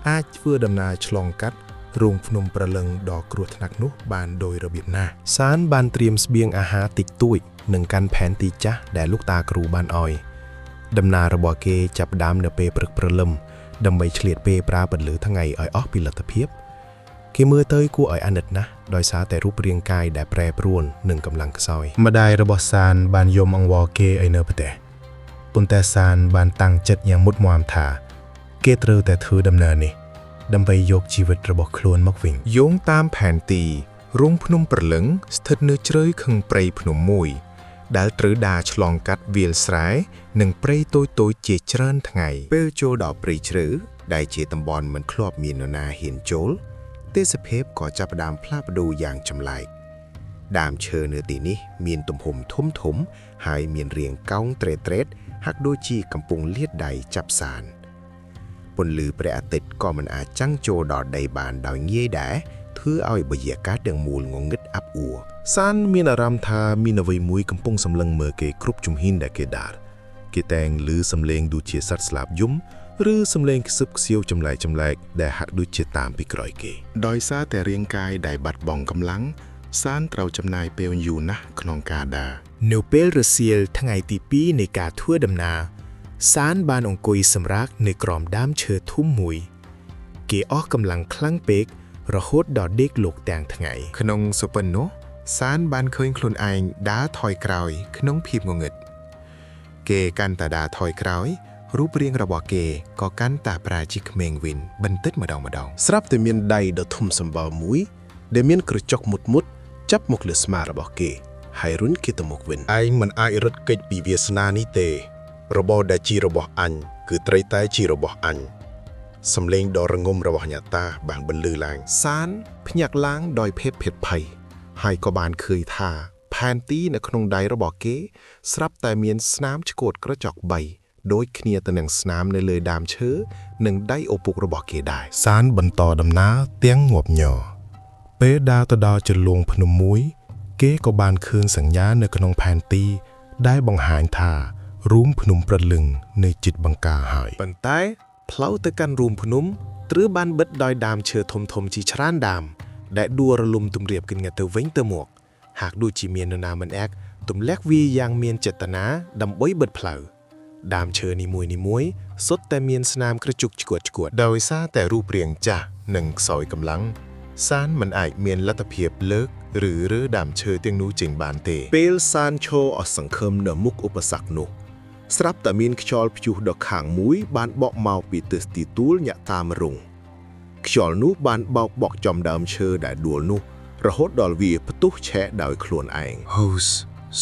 អាចធ្វើដំណើរឆ្លងកាត់រូងភ្នំព្រលឹងដ៏គ្រោះថ្នាក់នោះបានដោយរបៀបណា សានបានត្រៀមស្បៀងអាហារតិចតួចនិងកាន់ផែនទីចាស់ដែលលោកតាគ្រូបានឲ្យដំណើររបស់គេចាប់ផ្ដើមនៅពេលព្រឹកព្រលឹមដើម្បីឆ្លៀតពេលប្រើពន្លឺថ្ងៃឲ្យអស់ពីលទ្ធភាពគេមើលទៅគួរឲ្យអាណិតណាស់ដោយសារតែរូបរាងកាយដែលប្រែប្រួលនិងកម្លាំងខ្សោយ ម្ដាយរបស់សានបានយំអង្វរគេឲ្យនៅផ្ទះប៉ុន្តែសានបានតាំងចិត្តយ៉ាងមុតមមថា គេត្រូវតែធ្វើដំណើរនេះ ដើម្បីយកជីវិតរបស់ខ្លួនមកវិញ យោងតាមផែនទីរូងភ្នំព្រលឹងស្ថិតនៅជ្រៅខឹងព្រៃភ្នំមួយ ដែលត្រូវដើរឆ្លងកាត់វាលស្រែនិងព្រៃតូចៗជាច្រើនថ្ងៃ ពេលចូលដល់ព្រៃជ្រៅដែលជាតំបន់មិនធ្លាប់មាននរណាហ៊ានចូល ទេសភាពក៏ចាប់ផ្ដើមផ្លាស់ប្ដូរយ៉ាងចម្លែកដើមឈើនៅទីនេះមានទំហំធំធំៗហើយមានរាងកោងត្រេតៗហាក់ដូចជាកំពុងលាតដៃចាប់សានពន្លឺព្រះអាទិត្យក៏មិនអាចចាំងចូលដល់ដីបានដោយងាយដែរធ្វើឲ្យបរិយាកាសទាំងមូលងងឹតអាប់អួរ សានមានអារម្មណ៍ថាមានអ្វីមួយកំពុងសម្លឹងមើលគេគ្រប់ជំហានដែលគេដើរគេតែងឮសំឡេងដូចជាសត្វស្លាបយំឬសំឡេងខ្សឹបខ្សៀវចម្លែកចម្លែកដែលហាក់ដូចជាតាមពីក្រោយគេ ដោយសារតែរាងកាយដែលបាត់បង់កម្លាំងសានត្រូវចំណាយពេលយូរណាស់ក្នុងការដើរ នៅពេលរសៀលថ្ងៃទី2នៃការធ្វើដំណើរសានបានអង្គុយសម្រាកនៅក្រោមដើមឈើធំមួយ គេអស់កម្លាំងខ្លាំងពេករហូតដល់ដេកលក់ទាំងថ្ងៃ ក្នុងសុបិននោះសានបានឃើញខ្លួនឯងដើរថយក្រោយក្នុងភាពងងឹតគេកាន់តែដើរថយក្រោយ រូបរាងរបស់គេក៏កាន់តែប្រែជាក្មេងវិញបន្តិចម្ដងម្ដង ស្រាប់តែមានដៃដ៏ធំសម្បើមមួយ ដែលមានក្រចកមុតមុតៗចាប់មកលើស្មារបស់គេ ហើយរុញគេទៅមុខវិញ ឯងមិនអាចរត់គេចពីវាសនានេះទេ របរដែលជារបស់អញគឺត្រូវតែជារបស់អញសំឡេងដ៏រងំរបស់អ្នកតាបានបន្លឺឡើង សានភ្ញាក់ឡើងដោយភេទភេទភ័យហើយក៏បានឃើញថា ផែនទីនៅក្នុងដៃរបស់គេ ស្រាប់តែមានស្នាមឆ្កួតក្រចកបីដូចគ្នាទៅនឹងស្នាមនៅលើដើមឈើនិងដៃឪពុករបស់គេដែរសានបន្តដំណើរទាំងងាប់ញ័រពេលដើរទៅដល់ជ្រលងភ្នំមួយ គេក៏បានឃើញសញ្ញានៅក្នុងផែនទី ដែលបង្ហាញថារូងភ្នំព្រលឹងនៅជិតបង្ការហើយប៉ុន្តែផ្លូវទៅកាន់រូងភ្នំត្រូវបានបិទដោយដើមឈើធំៗជាច្រើនដើម ដែលដួលរលំទម្រាបគ្នាទៅវិញទៅមកហាក់ដូចជាមាននរណាម្នាក់ទម្លាក់វាយ៉ាងមានចេតនាដើម្បីបិទផ្លូវ ដើមឈើនីមួយៗសុទ្ធតែមានស្នាមក្រជុកឆ្កួតឆ្កួត ដោយសារតែរូបរាងចាស់និងខ្សោយកម្លាំងសានមិនអាចមានលទ្ធភាពលើកឬរើដើមឈើទាំងនោះចេញបានទេ ពេលសានឈរអស់សង្ឃឹមនៅមុខឧបសគ្គនោះ ស្រាប់តែមានខ្យល់ព្យុះដ៏ខាងមួយបានបក់មកពីទិសទីទួលញាក់តាមរុងខ្យល់នោះបានបោកបក់ចំដើមឈើដែលដួលនោះ រហូតដល់វាផ្ទុះឆេះដោយខ្លួនឯង Hose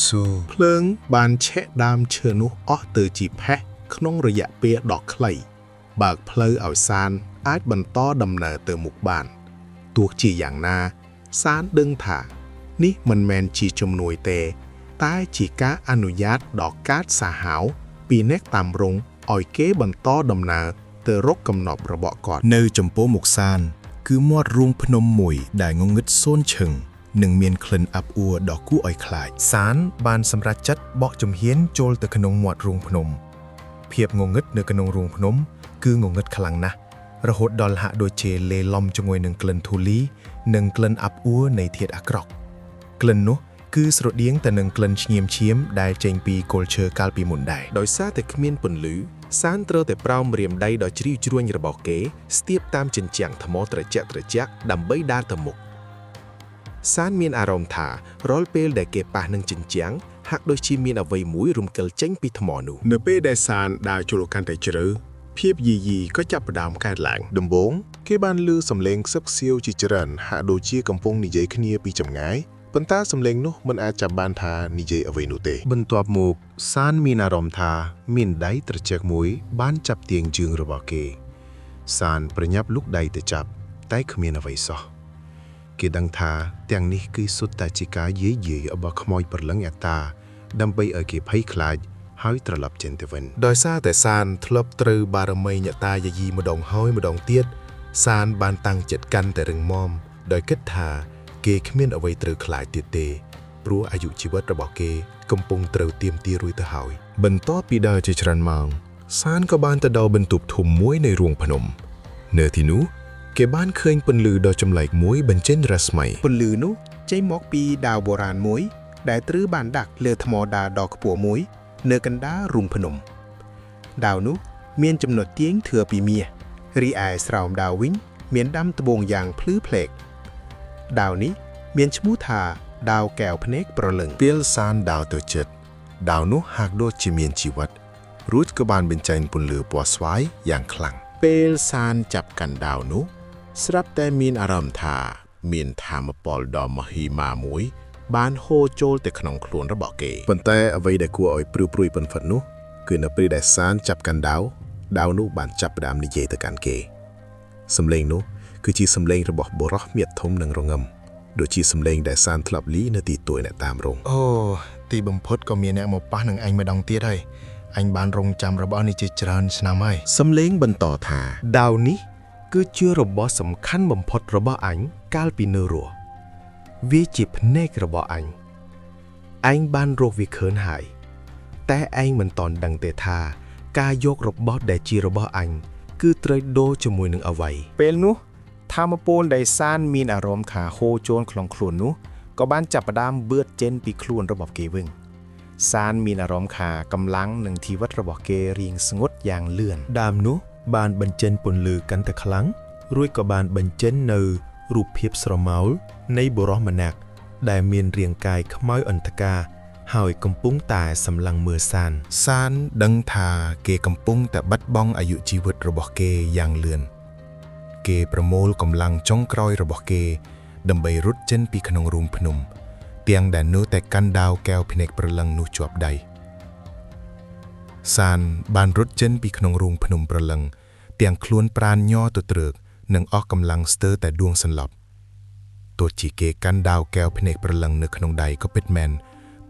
so ភ្លើងបានឆេះដើមឈើនោះអស់ទៅជាផេះក្នុងរយៈពេលដ៏ខ្លី បើកផ្លូវឲ្យសានអាចបន្តដំណើរទៅមុខបានទោះជាយ៉ាងណា សានដឹងថា នេះមិនមែនជាជំនួយទេ តែជាការអនុញ្ញាតដ៏កាចសាហាវពីអ្នកតាមរុងឲ្យគេបន្តដំណើរទៅរកកំណប់របស់គាត់ នៅចំពោះមុខសាន គឺមាត់រូងភ្នំមួយដែលងងឹតសូនឈឹងនិងមានក្លិនអាប់អួរដ៏គួរឲ្យខ្លាចសានបានសម្រេចចិត្តបកជំហានចូលទៅក្នុងមាត់រូងភ្នំ ភាពងងឹតនៅក្នុងរូងភ្នំ គឺងងឹតខ្លាំងណាស់រហូតដល់ហាក់ដូចជាលេឡំជាមួយនឹងក្លិនធូលី និងក្លិនអាប់អួរនៃធាតុអាក្រក់ក្លិននោះគឺស្រដៀងទៅនឹងក្លិនឈ្ងៀមឈាមដែលចេញពីគល់ឈើកាលពីមុនដែរដោយសារតែគ្មានពន្លឺសានត្រូវតែប្រោមរៀមដៃដ៏ជ្រីវជ្រួញរបស់គេស្ទាបតាមជញ្ជាំងថ្មត្រជាក់ត្រជាក់ដើម្បីដើរទៅមុខ សានមានអារម្មណ៍ថារាល់ពេលដែលគេប៉ះនឹងជញ្ជាំងហាក់ដូចជាមានអ្វីមួយរំកិលចេញពីថ្មនោះ នៅពេលដែលសានដើរចូលកាន់តែជ្រៅភាពយីយីក៏ចាប់ផ្ដើមកើតឡើង ដំបូងគេបានឮសំឡេងខ្សឹបខ្សៀវជាច្រើនហាក់ដូចជាកំពុងនិយាយគ្នាពីចម្ងាយប៉ុន្តែសំឡេងនោះមិនអាចចាប់បានថានិយាយអ្វីនោះទេ បន្ទាប់មកសានមានអារម្មណ៍ថាមានដៃត្រជាក់មួយបានចាប់ទាញជើងរបស់គេ សានប្រញាប់លុកដៃទៅចាប់ តែគ្មានអ្វីសោះគេដឹងថាទាំងនេះគឺសុទ្ធតែជាការយាយីរបស់ខ្មោចព្រលឹងអត្តា ដើម្បីឲ្យគេភ័យខ្លាចហើយត្រឡប់ចេញទៅវិញ ដោយសារតែសានធ្លាប់ត្រូវបារមីអ្នកតាយាយីម្ដងហើយម្ដងទៀតសានបានតាំងចិត្តកាន់តែរឹងមាំដោយគិតថាគេគ្មានអ្វីត្រូវខ្លាចទៀតទេព្រោះអាយុជីវិតរបស់គេកំពុងត្រូវទាមទាររួចទៅហើយ បន្ទាប់ពីដើរជាច្រើនម៉ោងសានក៏បានទៅដល់បន្ទប់ធំមួយនៃរូងភ្នំ នៅទីនោះគេបានឃើញពន្លឺដ៏ចម្លែកមួយបញ្ចេញរស្មី ពន្លឺនោះចេញមកពីដាវបុរាណមួយ ដែលត្រូវបានដាក់លើថ្មដាដ៏ខ្ពស់មួយ នៅកណ្ដាលរូងភ្នំដាវនោះមានចំណុចទាញធ្វើពីមាសរីឯស្រោមដាវវិញ មានដាំត្បូងយ៉ាងភ្លឺផ្លេកដាវនេះមានឈ្មោះថាដាវកែវភ្នែកប្រលឹង ពេលសានដាវទៅចិត្តដាវនោះហាក់ដូចជាមានជីវិតរួចក៏បានបញ្ចេញពន្លឺពណ៌ស្វាយយ៉ាងខ្លាំង ពេលសានចាប់កាន់ដាវនោះ ស្រាប់តែមានអារម្មណ៍ថា មានធម៌ពលដ៏មហិមាមួយ បានហូរចូលទៅក្នុងខ្លួនរបស់គេ ប៉ុន្តែអ្វីដែលគួរឲ្យព្រឺព្រួយបំផុតនោះគឺនៅពេលដែលសានចាប់កាន់ដាវដាវនោះបានចាប់ផ្ដើមនិយាយទៅកាន់គេសំឡេងនោះគឺជាសំឡេងរបស់បុរសមៀតធំនិងរងឹមដូចជាសំឡេងដែលសានធ្លាប់លីនៅទីទួលអ្នកតាមរង អូទីបំផុតក៏មានអ្នកមកប៉ះនឹងអញម្ដងទៀតហើយអញបានរងចាំរបស់នេះជាច្រើនឆ្នាំហើយ សំឡេងបន្តថា ដាវនេះគឺជារបស់សំខាន់បំផុតរបស់អញកាលពីនៅរស់វាជាភ្នែករបស់អញឯងបានរកវាឃើញហើយតែឯងមិនតន់ដឹងទេថា ការយករបស់ដែលជារបស់អញគឺត្រូវដូរជាមួយនឹងអ្វី ពេលនោះធម្មពលដែលសានមានអារម្មណ៍ថាហូរចូលក្នុងខ្លួននោះក៏បានចាប់ផ្ដើមបឿតចេញពីខ្លួនរបស់គេវិញសានមានអារម្មណ៍ថាកម្លាំងនិងជីវិតរបស់គេរៀងស្ងួតយ៉ាងលឿន ដើមនោះបានបញ្ចេញពន្លឺកាន់តែខ្លាំងរួចក៏បានបញ្ចេញនៅរូបភាពស្រមោលនៃបុរសម្នាក់ដែលមានរាងកាយខ្មៅអន្ធការហើយកំពុងតែសម្លឹងមើលសាន សានដឹងថាគេកំពុងតែបាត់បង់អាយុជីវិតរបស់គេយ៉ាងលឿន គេប្រមូលកម្លាំងចុងក្រោយរបស់គេ ដើម្បីរត់ចេញពីក្នុងរូងភ្នំ ទាំងដែលនៅតែកាន់ដាវកែវភ្នែកប្រលឹងនោះជាប់ដៃសានបានរត់ចេញពីក្នុងរូងភ្នំប្រលឹង ទាំងខ្លួនប្រាណញ័រទៅត្រើកនិងអស់កម្លាំងស្ទើរតែដួងសន្លប់ទោះជាគេកាន់ដាវកែវភ្នែកប្រលឹងនៅក្នុងដៃក៏ពិតមែន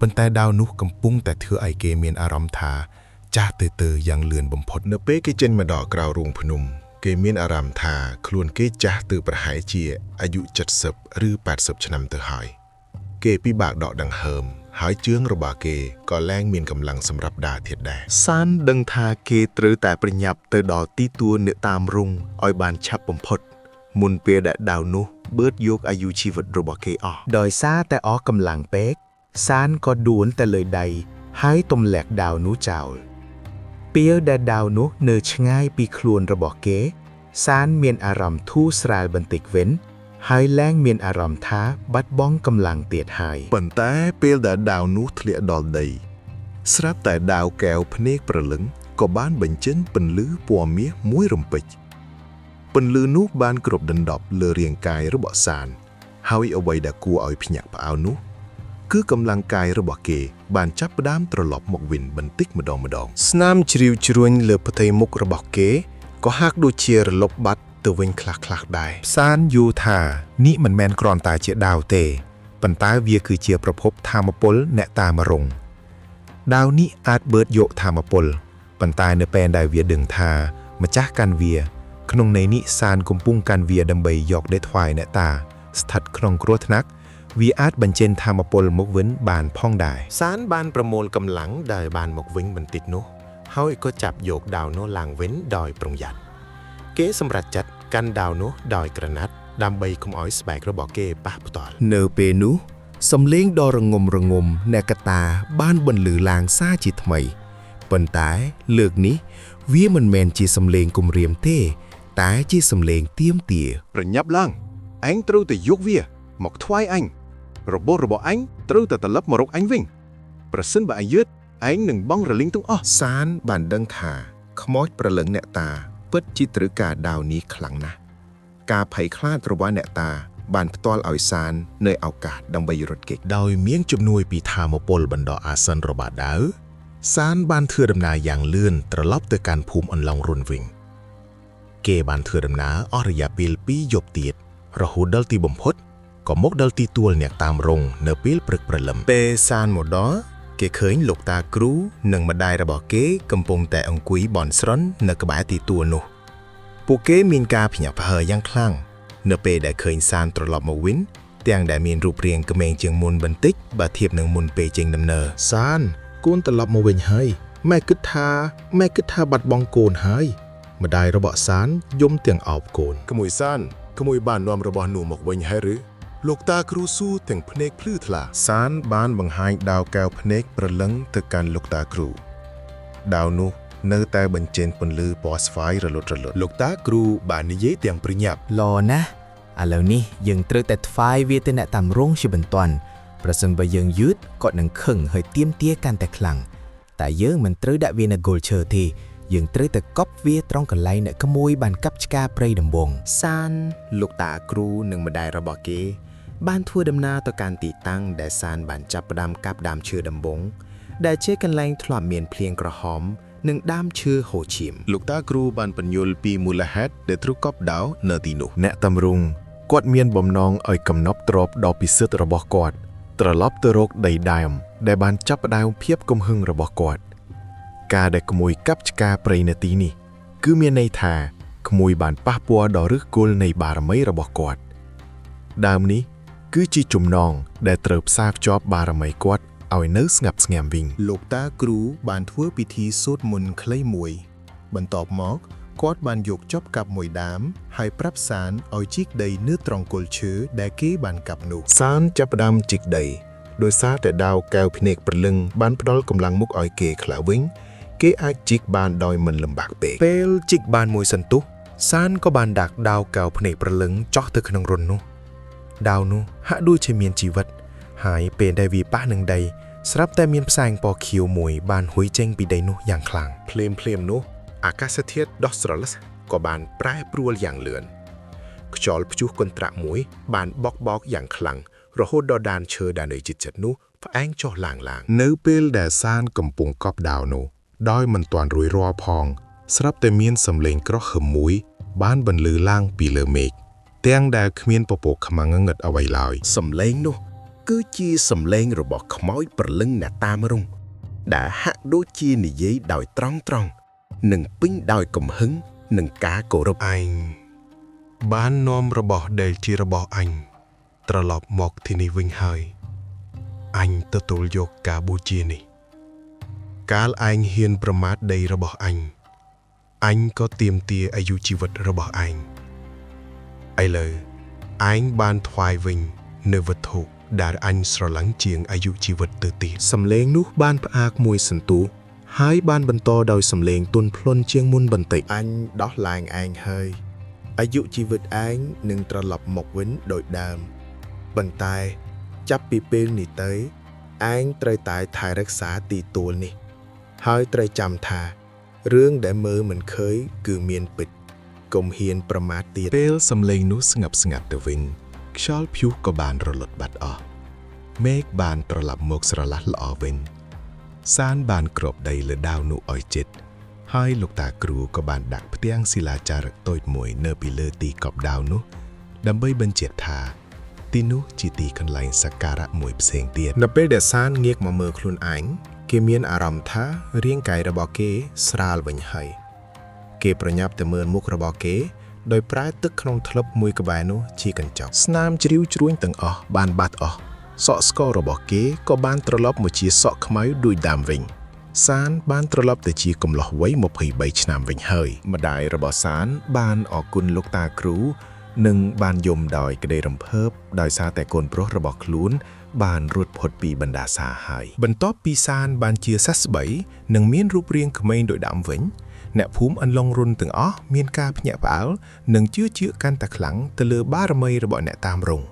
ប៉ុន្តែដាវនោះកំពុងតែធ្វើឲ្យគេមានអារម្មណ៍ថា ចាស់ទៅទៅយ៉ាងលឿនបំផុតនៅពេលគេចេញមកដល់ក្រៅរូងភ្នំ គេមានអារម្មណ៍ថាខ្លួនគេចាស់ទៅប្រហែលជាអាយុ70ឬ80ឆ្នាំទៅហើយ គេពិបាកដកដង្ហើម ហើយជើងរបស់គេក៏លែងមានកម្លាំងសម្រាប់ដើរទៀតដែរ សានដឹងថាគេត្រូវតែប្រញាប់ទៅដល់ទីទួលអ្នកតាមរុងឲ្យបានឆាប់បំផុត មុនពេលដែលដាវនោះបឺតយកអាយុជីវិតរបស់គេអស់ ដោយសារតែអស់កម្លាំងពេកសានក៏ដួលតែលើដីហើយទម្លាក់ដាវនោះចោល ពេលដែលដាវនោះនៅឆ្ងាយពីខ្លួនរបស់គេ សានមានអារម្មណ៍ធូរស្រាលបន្តិចវិញ ហើយលែងមានអារម្មណ៍ថាបាត់បង់កម្លាំងទៀតហើយ ប៉ុន្តែពេលដែលដាវនោះធ្លាក់ដល់ដី ស្រាប់តែដាវកែវភ្នែកព្រលឹងក៏បានបញ្ចេញពន្លឺពណ៌មាសមួយរំពេចពន្លឺនោះបានគ្របដណ្ដប់លើរាងកាយរបស់សាន ហើយអ្វីដែលគួរឲ្យភ្ញាក់ផ្អើលនោះ គឺកម្លាំងកាយរបស់គេបានចាប់ផ្ដើមត្រឡប់មកវិញបន្តិចម្ដងម្ដង ស្នាមជ្រីវជ្រួញលើផ្ទៃមុខរបស់គេក៏ហាក់ដូចជារលុបបាត់ទៅវិញខ្លះៗដែរសានយូថានេះមិនមែនគ្រាន់តែជាដាវទេប៉ុន្តែវាគឺជាប្រភពធម៌ពលអ្នកតាមរងដាវនេះអាចបឺតយកធម៌ពលប៉ុន្តែនៅពេលដែលវាដឹងថាម្ចាស់កាន់វា ក្នុងន័យនេះសានកំពុងកាន់វាដើម្បីយកទៅថ្វាយអ្នកតា ស្ថិតក្នុងគ្រោះថ្នាក់វាអាចបញ្ចេញធម៌ពលមកវិញបានផងដែរ សានបានប្រមូលកម្លាំងដែលបានមកវិញបន្តិចនោះ ហើយក៏ចាប់យកដាវនោះឡើងវិញដោយប្រុងប្រយ័ត្នគេសម្រេចចិត្តកាន់ដាវនោះដោយក្រណាត់ដើម្បីកុំឲ្យស្បែករបស់គេប៉ះផ្ទាល់ នៅពេលនោះសំឡេងដ៏រងំរងំអ្នកកតាបានបន្លឺឡើងសារជាថ្មីប៉ុន្តែលើកនេះវាមិនមែនជាសំឡេងគំរាមទេ តែជាសំឡេងទាមទារ ប្រញាប់ឡើងឯងត្រូវតែយកវា មកថ្វាយអញរបស់របស់អញត្រូវតែត្រឡប់មករកអញវិញប្រសិនបើអញយឺតឯងនឹងបងរលីងទាំងអស់ សានបានដឹងថាខ្មោចព្រលឹងអ្នកតា ពិតជាត្រូវការដាវនេះខ្លាំងណាស់ការភ័យខ្លាចរបស់អ្នកតា បានផ្ទាល់ឲ្យសាននៅឱកាសដើម្បីរត់គេច ដោយមានជំនួយពីធម៌ពលបណ្ដោះអាសន្នរបស់ដាវសានបានធ្វើដំណើរយ៉ាងលឿនត្រឡប់ទៅកាន់ភូមិអន្លង់រុនវិញ គេបានធ្វើដំណើរអស់រយៈពេល2យប់ទៀតរហូតដល់ទីបំផុតក៏មកដល់ទីទួលអ្នកតាមរងនៅពេលព្រឹកព្រលឹម ពេលសានមកដល់គេឃើញលោកតាគ្រូនិងម្ដាយរបស់គេកំពុងតែអង្គុយបន់ស្រន់នៅក្បែរទីទួលនោះ ពួកគេមានការភ្ញាក់ផ្អើលយ៉ាងខ្លាំងនៅពេលដែលឃើញសានត្រឡប់មកវិញទាំងដែលមានរូបរាងក្មេងជាងមុនបន្តិចបើធៀបនឹងមុនពេលចេញដំណើរ សាន កូនត្រឡប់មកវិញហើយម៉ែគិតថាម៉ែគិតថាបាត់បង់កូនហើយម្ដាយរបស់សានយំទាំងអោបកូន ក្មួយសានក្មួយបាននាំរបស់នោះមកវិញហើយឬលោកតាគ្រូស៊ូទាំងភ្នែកភ្លឺថ្លា សានបានបង្ហាញដាវកែវភ្នែកព្រលឹងទៅកាន់លោកតាគ្រូដាវនោះនៅតែបញ្ចេញពន្លឺពណ៌ស្វាយរលត់រលត់ លោកតាគ្រូបាននិយាយទាំងប្រញាប់ ល្អណាស់ឥឡូវនេះយើងត្រូវតែថ្វាយវាទៅអ្នកតាមរងជាបន្ទាន់ប្រសិនបើយើងយឺតគាត់នឹងខឹងហើយទាមទារកាន់តែខ្លាំងតែយើងមិនត្រូវដាក់វានៅគល់ឈើទេយើងត្រូវតែកប់វាត្រង់កន្លែងអ្នកក្មួយបានកាប់ឆ្ការព្រៃដំបងសានលោកតាគ្រូនិងម្ដាយរបស់គេ បានធ្វើដំណើរទៅកាន់ទីតាំងដែលសានបានចាប់ផ្ដើមកាប់ដើមឈើដំបងដែលជាកន្លែងធ្លាប់មានភ្លៀងក្រហម និងដើមឈើហូរឈាម លោកតាគ្រូបានបញ្យល់ពីមូលហេតុដែលទ្រុកប់ដាវនៅទីនោះអ្នកតម្រង់គាត់មានបំណងឲ្យកំណប់ទ្របដ៏ពិសិដ្ឋរបស់គាត់ ត្រឡប់ទៅរកដីដើមដែលបានចាប់ផ្ដើមភាពកំហឹងរបស់គាត់ ការដែលក្មួយកាប់ឆ្ការព្រៃនៅទីនេះ គឺមានន័យថាក្មួយបានប៉ះពាល់ដល់ឫសគល់នៃបារមីរបស់គាត់ ដើមនេះគឺជាចំណងដែលត្រូវផ្សារភ្ជាប់បារមីគាត់ឲ្យនៅស្ងប់ស្ងាំវិញ លោកតាគ្រូបានធ្វើពិធីសូត្រមន្តខ្លីមួយ បន្ទាប់មកគាត់បានយកចប់កាប់មួយដើមហើយប្រាប់សានឲ្យជីកដីនៅត្រង់គល់ឈើដែលគេបានកាប់នោះ សានចាប់ផ្ដើមជីកដីដោយសារតែដាវកែវភ្នែកព្រលឹងបានផ្ដល់កម្លាំងមុខឲ្យគេខ្លះវិញ គេអាចជីកបានដោយមិនលំបាកពេក ពេលជីកបានមួយសន្ទុះសានក៏បានដាក់ដាវកែវភ្នែកព្រលឹងចោះទៅក្នុងរន្ធនោះដាវនោះហាក់ដូចជាមានជីវិត ហើយពេលដែលវាប៉ះនឹងដីស្រាប់តែមានផ្សែងពណ៌ខៀវមួយបានហុយចេញពីដីនោះយ៉ាងខ្លាំង ភ្លាមភ្លាមៗនោះអាកាសធាតុដោះស្រឡះក៏បានប្រែប្រួលយ៉ាងលឿនខ្យល់ព្យុះកន្ត្រាក់មួយ បានបក់បោកយ៉ាងខ្លាំងរហូតដល់ដានឈើដែលនៅជិតចិត្តនោះផ្អែងចុះឡើងឡើង នៅពេលដែលសានកំពុងកប់ដាវនោះដោយមិនទាន់រួយរាល់ផង ស្រាប់តែមានសំឡេងក្រោះហឹមមួយ បានបន្លឺឡើងពីលើមេឃទាំងដែលគ្មានពពកខ្មាំងងឹតអ្វីឡើយ សំឡេងនោះ គឺជាសំឡេងរបស់ខ្មោចព្រលឹងអ្នកតាមរុងដែលហាក់ដូចជានិយាយដោយត្រង់ត្រង់និងពេញដោយកំហឹងនិងការគោរព ឯងបាននាំរបស់ដែលជារបស់អញត្រឡប់មកទីនេះវិញហើយអញទទួលយកការបូជានេះ កាលឯងហ៊ានប្រមាថដីរបស់អញអញក៏ទាមទារអាយុជីវិតរបស់ឯងឥឡូវឯងបានថ្វាយវិញនៅវត្ថុដែលអញស្រឡាញ់ជាងអាយុជីវិតទៅទៀត សំឡេងនោះបានផ្អាកមួយសន្ទុះ ហើយបានបន្តដោយសំឡេងទន់ភ្លន់ជាងមុនបន្តិចអញដោះឡើងឯងហើយអាយុជីវិតឯងនឹងត្រឡប់មកវិញដូចដើមប៉ុន្តែចាប់ពីពេលនេះទៅឯងត្រូវតែថែរក្សាទីទួលនេះ ហើយត្រូវចាំថារឿងដែលមើលមិនឃើញគឺមានពិតកុំហ៊ានប្រមាថទៀត ពេលសំឡេងនោះស្ងប់ស្ងាត់ទៅវិញខ្យល់ព្យុះក៏បានរលត់បាត់អស់មេឃបានត្រឡប់មកស្រឡះល្អវិញ សានបានគ្របដីលើដាវនោះឲ្យជិត ហើយលោកតាគ្រូក៏បានដាក់ផ្ទាំងសិលាចារឹកតូចមួយនៅពីលើទីកប់ដាវនោះ ដើម្បីបញ្ជាក់ថា ទីនោះជាទីកន្លែងសក្ការៈមួយផ្សេងទៀត នៅពេលដែលសានងាកមកមើលខ្លួនឯងគេមានអារម្មណ៍ថារាងកាយរបស់គេស្រាលវិញហើយគេប្រញាប់ទៅមើលមុខរបស់គេ ដោយប្រើទឹកក្នុងថ្លឹបមួយក្បែរនោះជាកញ្ចក់ ស្នាមជ្រីវជ្រួញទាំងអស់បានបាត់អស់សក់ស្ករបស់គេក៏បានត្រឡប់មកជាសក់ខ្មៅដូចដើមវិញ សានបានត្រឡប់ទៅជាកំឡោះវ័យ23ឆ្នាំវិញហើយ ម្ដាយរបស់សានបានអរគុណលោកតាគ្រូ និងបានយំដោយក្តីរំភើបដោយសារតែកូនប្រុសរបស់ខ្លួន បានរួចផុតពីបណ្ដាសាហើយ បន្ទាប់ពីសានបានជាសះស្បើយនិងមានរូបរាងក្មេងដូចដើមវិញ អ្នកភូមិអន្លង់រុនទាំងអស់មានការភ្ញាក់ផ្អើលនិងជឿជាក់កាន់តែខ្លាំងទៅលើបារមីរបស់អ្នកតាមរង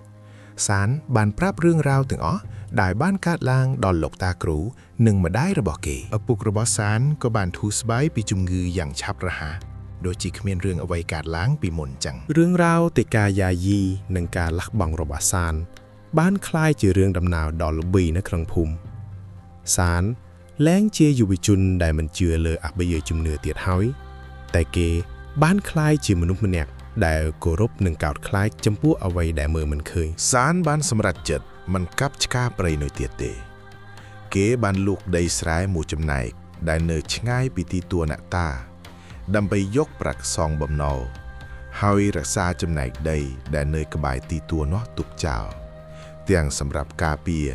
សានបានប្រាប់រឿងរ៉ាវទាំងអស់ដែលបានកើតឡើងដល់លោកតាគ្រូនិងម្ដាយរបស់គេ ឪពុករបស់សានក៏បានធូរស្បើយពីជំងឺយ៉ាងឆាប់រហ័សដូចជាគ្មានរឿងអ្វីកើតឡើងពីមុនចឹង រឿងរ៉ាវនៃការយាយីនិងការលះបង់របស់សាន បានក្លាយជារឿងដំណើរដ៏ល្បីនៅក្នុងភូមិសានលែងជាយុវជនដែលមិនជឿលើអបិយជំនឿទៀតហើយ តែគេបានក្លាយជាមនុស្សម្នាក់ដែលគោរពនិងកោតខ្លាចចំពោះអ្វីដែលមើលមិនឃើញ សានបានសម្រេចចិត្តមិនកាប់ឆ្ការព្រៃនោះទៀតទេ គេបានលូកដីស្រែមួយចំណែកដែលនៅឆ្ងាយពីទីទួលអ្នកតា ដើម្បីយកប្រាក់សងបំណុលហើយរក្សាចំណែកដីដែលនៅក្បែរទីទួលនោះទុកចោលទាំងសម្រាប់ការពារ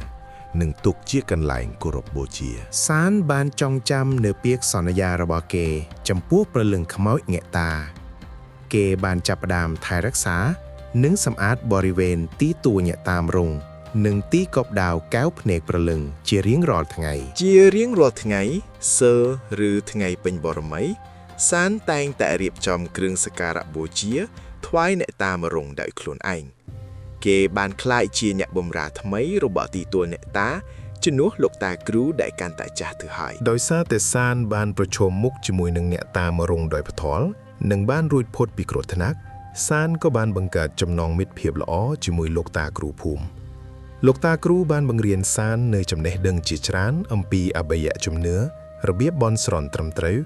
និងទុកជាកន្លែងគោរពបូជា សានបានចងចាំនៅពាក្យសន្យារបស់គេ ចំពោះព្រលឹងខ្មោចងាក់តា គេបានចាប់ផ្ដើមថែរក្សា និងសម្អាតបរិវេណទីទួលញាក់តាមរង និងទីកប់ដាវកែវភ្នែកព្រលឹងជារៀងរាល់ថ្ងៃ ជារៀងរាល់ថ្ងៃសើឬថ្ងៃពេញបរមី សានតែងតែរៀបចំគ្រឿងសក្ការៈបូជា ថ្វាយអ្នកតាមរងដោយខ្លួនឯងគេបានក្លាយជាអ្នកបម្រើថ្មីរបស់ទីទួលអ្នកតាជំនួសលោកតាគ្រូដែលកាន់តែចាស់ទៅហើយ ដោយសារតែសានបានប្រឈមមុខជាមួយនឹងអ្នកតាមរងដោយផ្ទាល់និងបានរួចផុតពីគ្រោះថ្នាក់សានក៏បានបង្កើតចំណងមិត្តភាពល្អជាមួយលោកតាគ្រូភូមិលោកតាគ្រូបានបង្រៀនសាននៅចំណេះដឹងជាច្រើនអំពីអបិយជំនឿរបៀបបន់ស្រន់ត្រឹមត្រូវ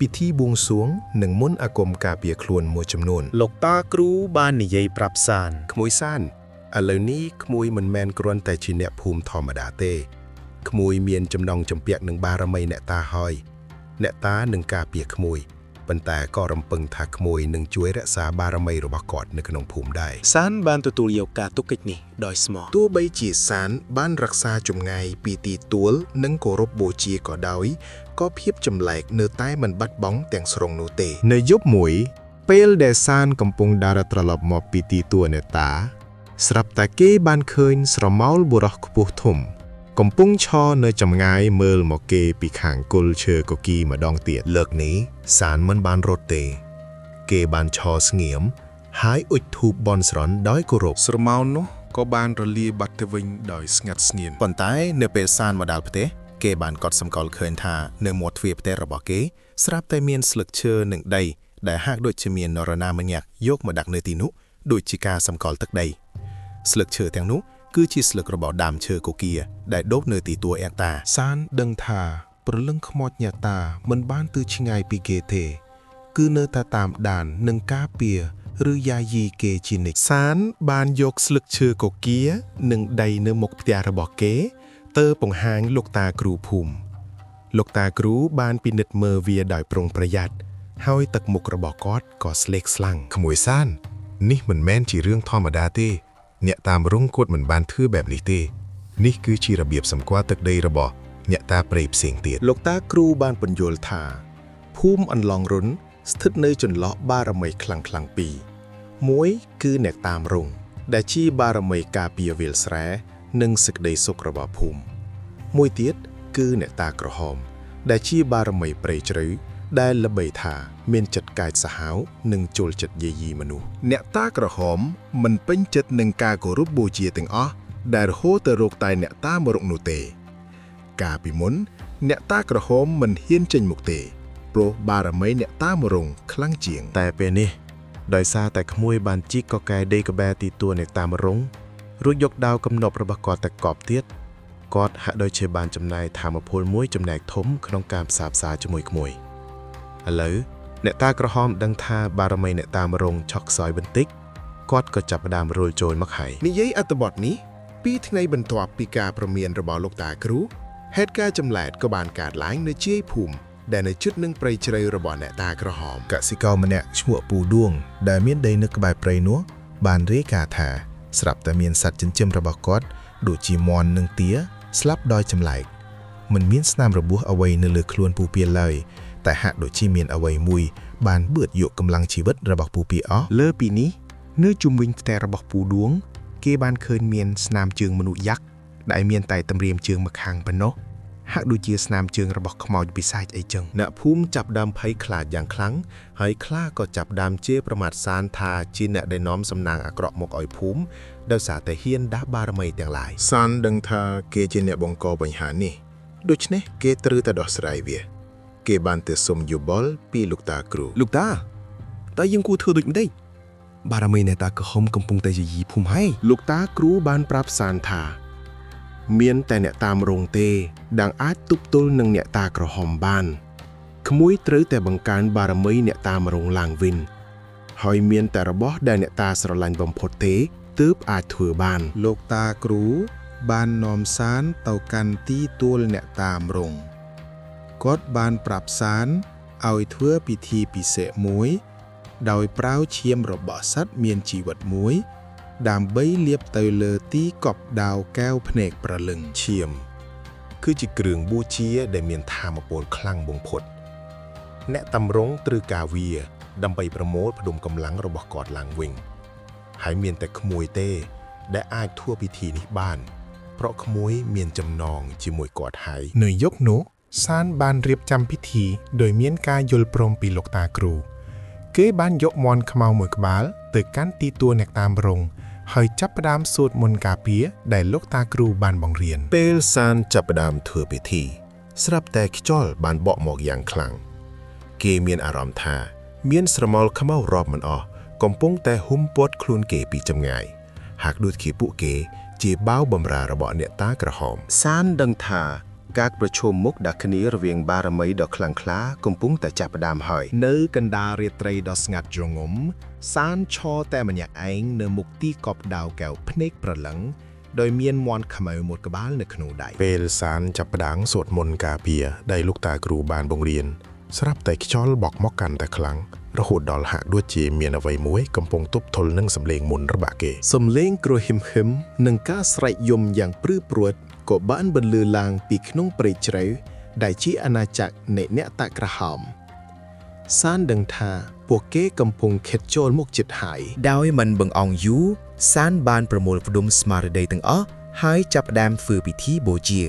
ពិធីបួងសួងនិងមន្តអាគមការពារខ្លួនមួយចំនួន លោកតាគ្រូបាននិយាយប្រាប់សាន ក្មួយសានឥឡូវនេះក្មួយមិនមែនគ្រាន់តែជាអ្នកភូមិធម្មតាទេក្មួយមានចំណងចម្ពាក់នឹងបារមីអ្នកតាហើយអ្នកតានឹងការពារក្មួយប៉ុន្តែក៏រំពឹងថាក្មួយនឹងជួយរក្សាបារមីរបស់គាត់នៅក្នុងភូមិដែរ សានបានទទួលយកការទុកកិច្ចនេះដោយស្មោះ ទោះបីជាសានបានរក្សាចម្ងាយពីទីទួលនិងគោរពបូជាក៏ដោយក៏ភាពចម្លែកនៅតែមិនបាត់បង់ទាំងស្រុងនោះទេ នៅយប់មួយ ពេលដែលសានកំពុងដើរត្រឡប់មកពីទីទួលអ្នកតា ស្រាប់តែគេបានឃើញស្រមោលបុរសខ្ពស់ធំ កំពុងឈរនៅចម្ងាយមើលមកគេពីខាងគល់ឈើកគីម្ដងទៀត លើកនេះសានមិនបានរត់ទេ គេបានឈរស្ងៀមហើយអុជធូបបន់ស្រន់ដោយគោរព ស្រមោលនោះក៏បានរលាយបាត់ទៅវិញដោយស្ងាត់ស្ងៀម ប៉ុន្តែនៅពេលសានមកដល់ផ្ទះគេបានកត់សម្គាល់ឃើញថានៅមាត់ទ្វារផ្ទះរបស់គេស្រាប់តែមានស្លឹកឈើនិងដីដែលហាក់ដូចជាមាននរណាម្នាក់យកមកដាក់នៅទីនោះដូចជាការសម្គាល់ទឹកដីស្លឹកឈើទាំងនោះគឺជាស្លឹករបស់ដើមឈើកូគៀដែលដុះនៅទីទួលអែកតា សានដឹងថាព្រលឹងខ្មោចញាតាមិនបានទៅឆ្ងាយពីគេទេ គឺនៅតែតាមដាននិងការពារឬយាយីគេជានិច្ច សានបានយកស្លឹកឈើកគៀនិងដីនៅមុខផ្ទះរបស់គេ ទៅបង្ហាញលោកតាគ្រូភូមិលោកតាគ្រូបានពិនិត្យមើលវាដោយប្រុងប្រយ័ត្នហើយទឹកមុខរបស់គាត់ក៏ស្លេកស្លាំង ក្មួយសាន នេះមិនមែនជារឿងធម្មតាទេ អ្នកតាមរងគាត់មិនបានធ្វើបែបនេះទេ នេះគឺជារបៀបសម្គាល់ទឹកដីរបស់អ្នកតាព្រៃផ្សេងទៀត លោកតាគ្រូបានពន្យល់ថា ភូមិអន្លង់រុនស្ថិតនៅចន្លោះបារមីខ្លាំងៗពីរមួយគឺអ្នកតាមរុងដែលជាបារមីការពារវាលស្រែនិងសេចក្តីសុខរបស់ភូមិមួយទៀតគឺអ្នកតាក្រហម ដែលជាបារមីព្រៃជ្រៅដែលល្បីថាមានចិត្តកាចសាហាវនិងជលចិត្តយាយីមនុស្សអ្នកតាក្រហមមិនពេញចិត្តនឹងការគោរពបូជាទាំងអស់ដែលរហូតទៅរកតែអ្នកតាមរុកនោះទេ កាលពីមុន អ្នកតាក្រហមមិនហ៊ានចេញមុខទេ ព្រោះបារមីអ្នកតាមរងខ្លាំងជាង តែពេលនេះដោយសារតែក្មួយបានជីកកកែដេកក្បែរទីទួលនៃតាមរងរួចយកដាវកំណប់របស់គាត់ទៅកប់ទៀតគាត់ហាក់ដូចជាបានចំណាយធម៌ពលមួយចំណែកធំក្នុងការផ្សារផ្សាជាមួយក្មួយឥឡូវអ្នកតាក្រហមដឹងថាបារមីអ្នកតាមរងឆក់ខ្សោយបន្តិចគាត់ក៏ចាប់ផ្ដើមរុលចូលមកហើយ និយាយអត្ថបទនេះពីរថ្ងៃបន្ទាប់ពីការប្រមានរបស់លោកតាគ្រូហេតុការណ៍ចម្លែកក៏បានកើតឡើងនៅជាយភូមិដែលនៅជិតនឹងព្រៃជ្រៅរបស់អ្នកតាក្រហម កសិករម្នាក់ឈ្មោះពូដួង ដែលមានដីនៅក្បែរព្រៃនោះបានរាយការណ៍ថាស្រាប់តែមានសត្វចិញ្ចឹមរបស់គាត់ដូចជាមាន់និងទាស្លាប់ដោយចម្លែកមិនមានស្នាមរបួសអ្វីនៅលើខ្លួនពូពៀឡើយតែហាក់ដូចជាមានអ្វីមួយបានបឿតយកកម្លាំងជីវិតរបស់ពូពៀអស់ លើពីនេះនៅជុំវិញផ្ទះរបស់ពូដួង គេបានឃើញមានស្នាមជើងមនុស្សយ៉ាក់ដែលមានតែតម្រៀមជើងម្ខាងប៉ុណ្ណោះហាក់ដូចជាស្នាមជើងរបស់ខ្មោចបិសាចអីចឹង អ្នកភូមិចាប់ដើមភ័យខ្លាចយ៉ាងខ្លាំងហើយខ្លាក៏ចាប់ដើមជេរប្រមាថសានថាជាអ្នកដែលនាំសំណាងអាក្រក់មកឲ្យភូមិដោយសារតែហ៊ានដាស់បារមីទាំងឡាយ សានដឹងថាគេជាអ្នកបង្កបញ្ហានេះដូច្នេះគេត្រូវតែដោះស្រាយវា គេបានទៅសុំយោបល់ពីលោកតាគ្រូ លោកតាតើយើងគួរធ្វើដូចម្តេចបារមីអ្នកតាក្រហមកំពុងតែយាយីភូមិហើយ លោកតាគ្រូបានប្រាប់សានថា មានតែអ្នកតាមរងទេដែលអាចទប់ទល់នឹងអ្នកតាក្រហមបានក្មួយត្រូវតែបង្កើនបារមីអ្នកតាមរងឡើងវិញហើយមានតែរបស់ដែលអ្នកតាស្រឡាញ់បំផុតទេទើបអាចធ្វើបាន លោកតាគ្រូបាននាំសានទៅកាន់ទីទួលអ្នកតាមរងគាត់បានប្រាប់សានឲ្យធ្វើពិធីពិសេសមួយ ដោយប្រើឈាមរបស់សត្វមានជីវិតមួយ ដើម្បីលាបទៅលើទីកប់ដាវកែវភ្នែកប្រលឹង ឈាម គឺជាគ្រឿងបូជាដែលមានធម៌ពលខ្លាំងបំផុត អ្នកតម្រង់ត្រូវការវា ដើម្បីប្រមូលផ្ដុំកម្លាំងរបស់គាត់ឡើងវិញ ហើយមានតែក្មួយទេ ដែលអាចធ្វើពិធីនេះបាន ព្រោះក្មួយមានចំណងជាមួយគាត់ហើយ នៅយប់នោះសានបានរៀបចំពិធីដោយមានការយល់ព្រមពីលោកតាគ្រូ គេបានយកមន់ខ្មៅមួយក្បាលទៅកាន់ទីទួលអ្នកតាមរងហើយចាប់ផ្ដើមសូត្រមន្តការពារដែលលោកតាគ្រូបានបង្រៀន ពេលសានចាប់ផ្ដើមធ្វើពិធី ស្រាប់តែខ្យល់បានបក់មកយ៉ាងខ្លាំងគេមានអារម្មណ៍ថា មានស្រមោលខ្មៅរាប់មិនអស់កំពុងតែហ៊ុំព័ទ្ធខ្លួនគេពីចម្ងាយហាក់ដូចជាពួកគេជាបាវបំរើរបស់អ្នកតាក្រហម សានដឹងថាការប្រឈមមុខដាក់គ្នារវាងបារមីដ៏ខ្លាំងក្លាកំពុងតែចាប់ផ្ដើមហើយ នៅកណ្ដាលរាត្រីដ៏ស្ងាត់ជ្រងំសានឈរតែម្នាក់ឯងនៅមុខទីកប់ដាវកែវភ្នែកប្រលឹងដោយមានមាន់ខ្មៅមួយក្បាលនៅក្នុងដៃ ពេលសានចាប់ផ្ដើមសូត្រមន្តការពារដែលលោកតាគ្រូបានបង្រៀនស្រាប់តែខ្យល់បក់មកកាន់តែខ្លាំងរហូតដល់ហាក់ដូចជាមានអ្វីមួយកំពុងទប់ទល់នឹងសម្លេងមន្តរបស់គេ សំឡេងគ្រហឹមហឹមនិងការស្រែកយំយ៉ាងព្រឺព្រួតក៏បានបន្លឺឡើងពីក្នុងព្រៃជ្រៅដែលជាអាណាចក្រនៃអ្នកតាក្រហម សានដឹងថាពួកគេកំពុងខិតចូលមកជិតហើយ ដោយមិនបង្អង់យូរសានបានប្រមូលផ្ដុំស្មារតីទាំងអស់ហើយចាប់ផ្ដើមធ្វើពិធីបូជា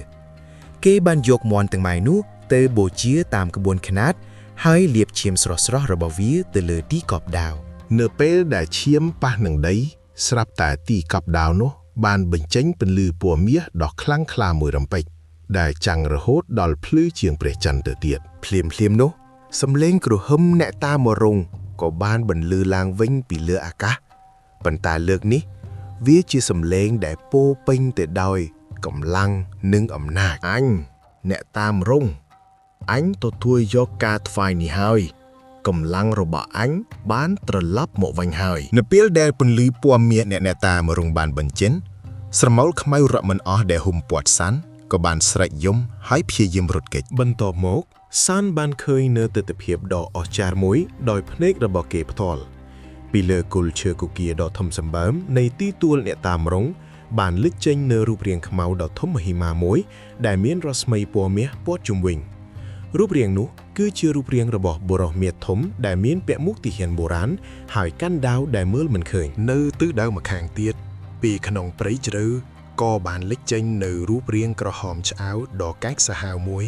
គេបានយកមន់ទាំងម៉ាយនោះទៅបូជាតាមក្បួនខ្នាត ហើយលាបឈាមស្រស់ៗរបស់វាទៅលើទីកប់ដាវ នៅពេលដែលឈាមប៉ះនឹងដី ស្រាប់តែទីកប់ដាវនោះ បានបញ្ចេញពន្លឺពណ៌មាសដ៏ខ្លាំងក្លាមួយរំពេចដែលចាំងរហូតដល់ភ្លឺជាងព្រះច័ន្ទទៅទៀត ភ្លាមភ្លាមៗនោះសំឡេងគ្រហឹមអ្នកតាមរងក៏បានបន្លឺឡើងវិញពីលើអាកាសប៉ុន្តែលើកនេះ វាជាសំឡេងដែលពោរពេញទៅដោយកម្លាំងនិងអំណាច អញអ្នកតាមរងអញទទួលយកការថ្វាយនេះហើយកម្លាំងរបស់អញបានត្រឡប់មកវិញហើយ នៅពេលដែលពន្លឺពណ៌មាសអ្នកអ្នកតាមរងបានបញ្ចេញស្រមោលខ្មៅរក់មិនអស់ដែលហ៊ុំព័ទ្ធសានក៏បានស្រែកយំហើយព្យាយាមរត់គេចបន្ទាប់មកសានបានឃើញនៅទិដ្ឋភាពដ៏អស្ចារ្យមួយដោយភ្នែករបស់គេផ្ទាល់ពីលើគល់ឈើគគីដ៏ធំសម្បើមនៃទីទួលអ្នកតាមរងបានលេចចេញនៅរូបរាងខ្មៅដ៏ធំមហិមាមួយ ដែលមានរស្មីពណ៌មាសព័ទ្ធជុំវិញ រូបរាងនោះគឺជារូបរាងរបស់បុរសមាធធំដែលមានពាក់មុខទាហានបុរាណហើយកាន់ដាវដែលមើលមិនឃើញ នៅទិសដៅម្ខាងទៀតពីក្នុងព្រៃជ្រៅក៏បានលេចចេញនៅរូបរាងក្រហមឆ្អៅដ៏កាចសាហាវមួយ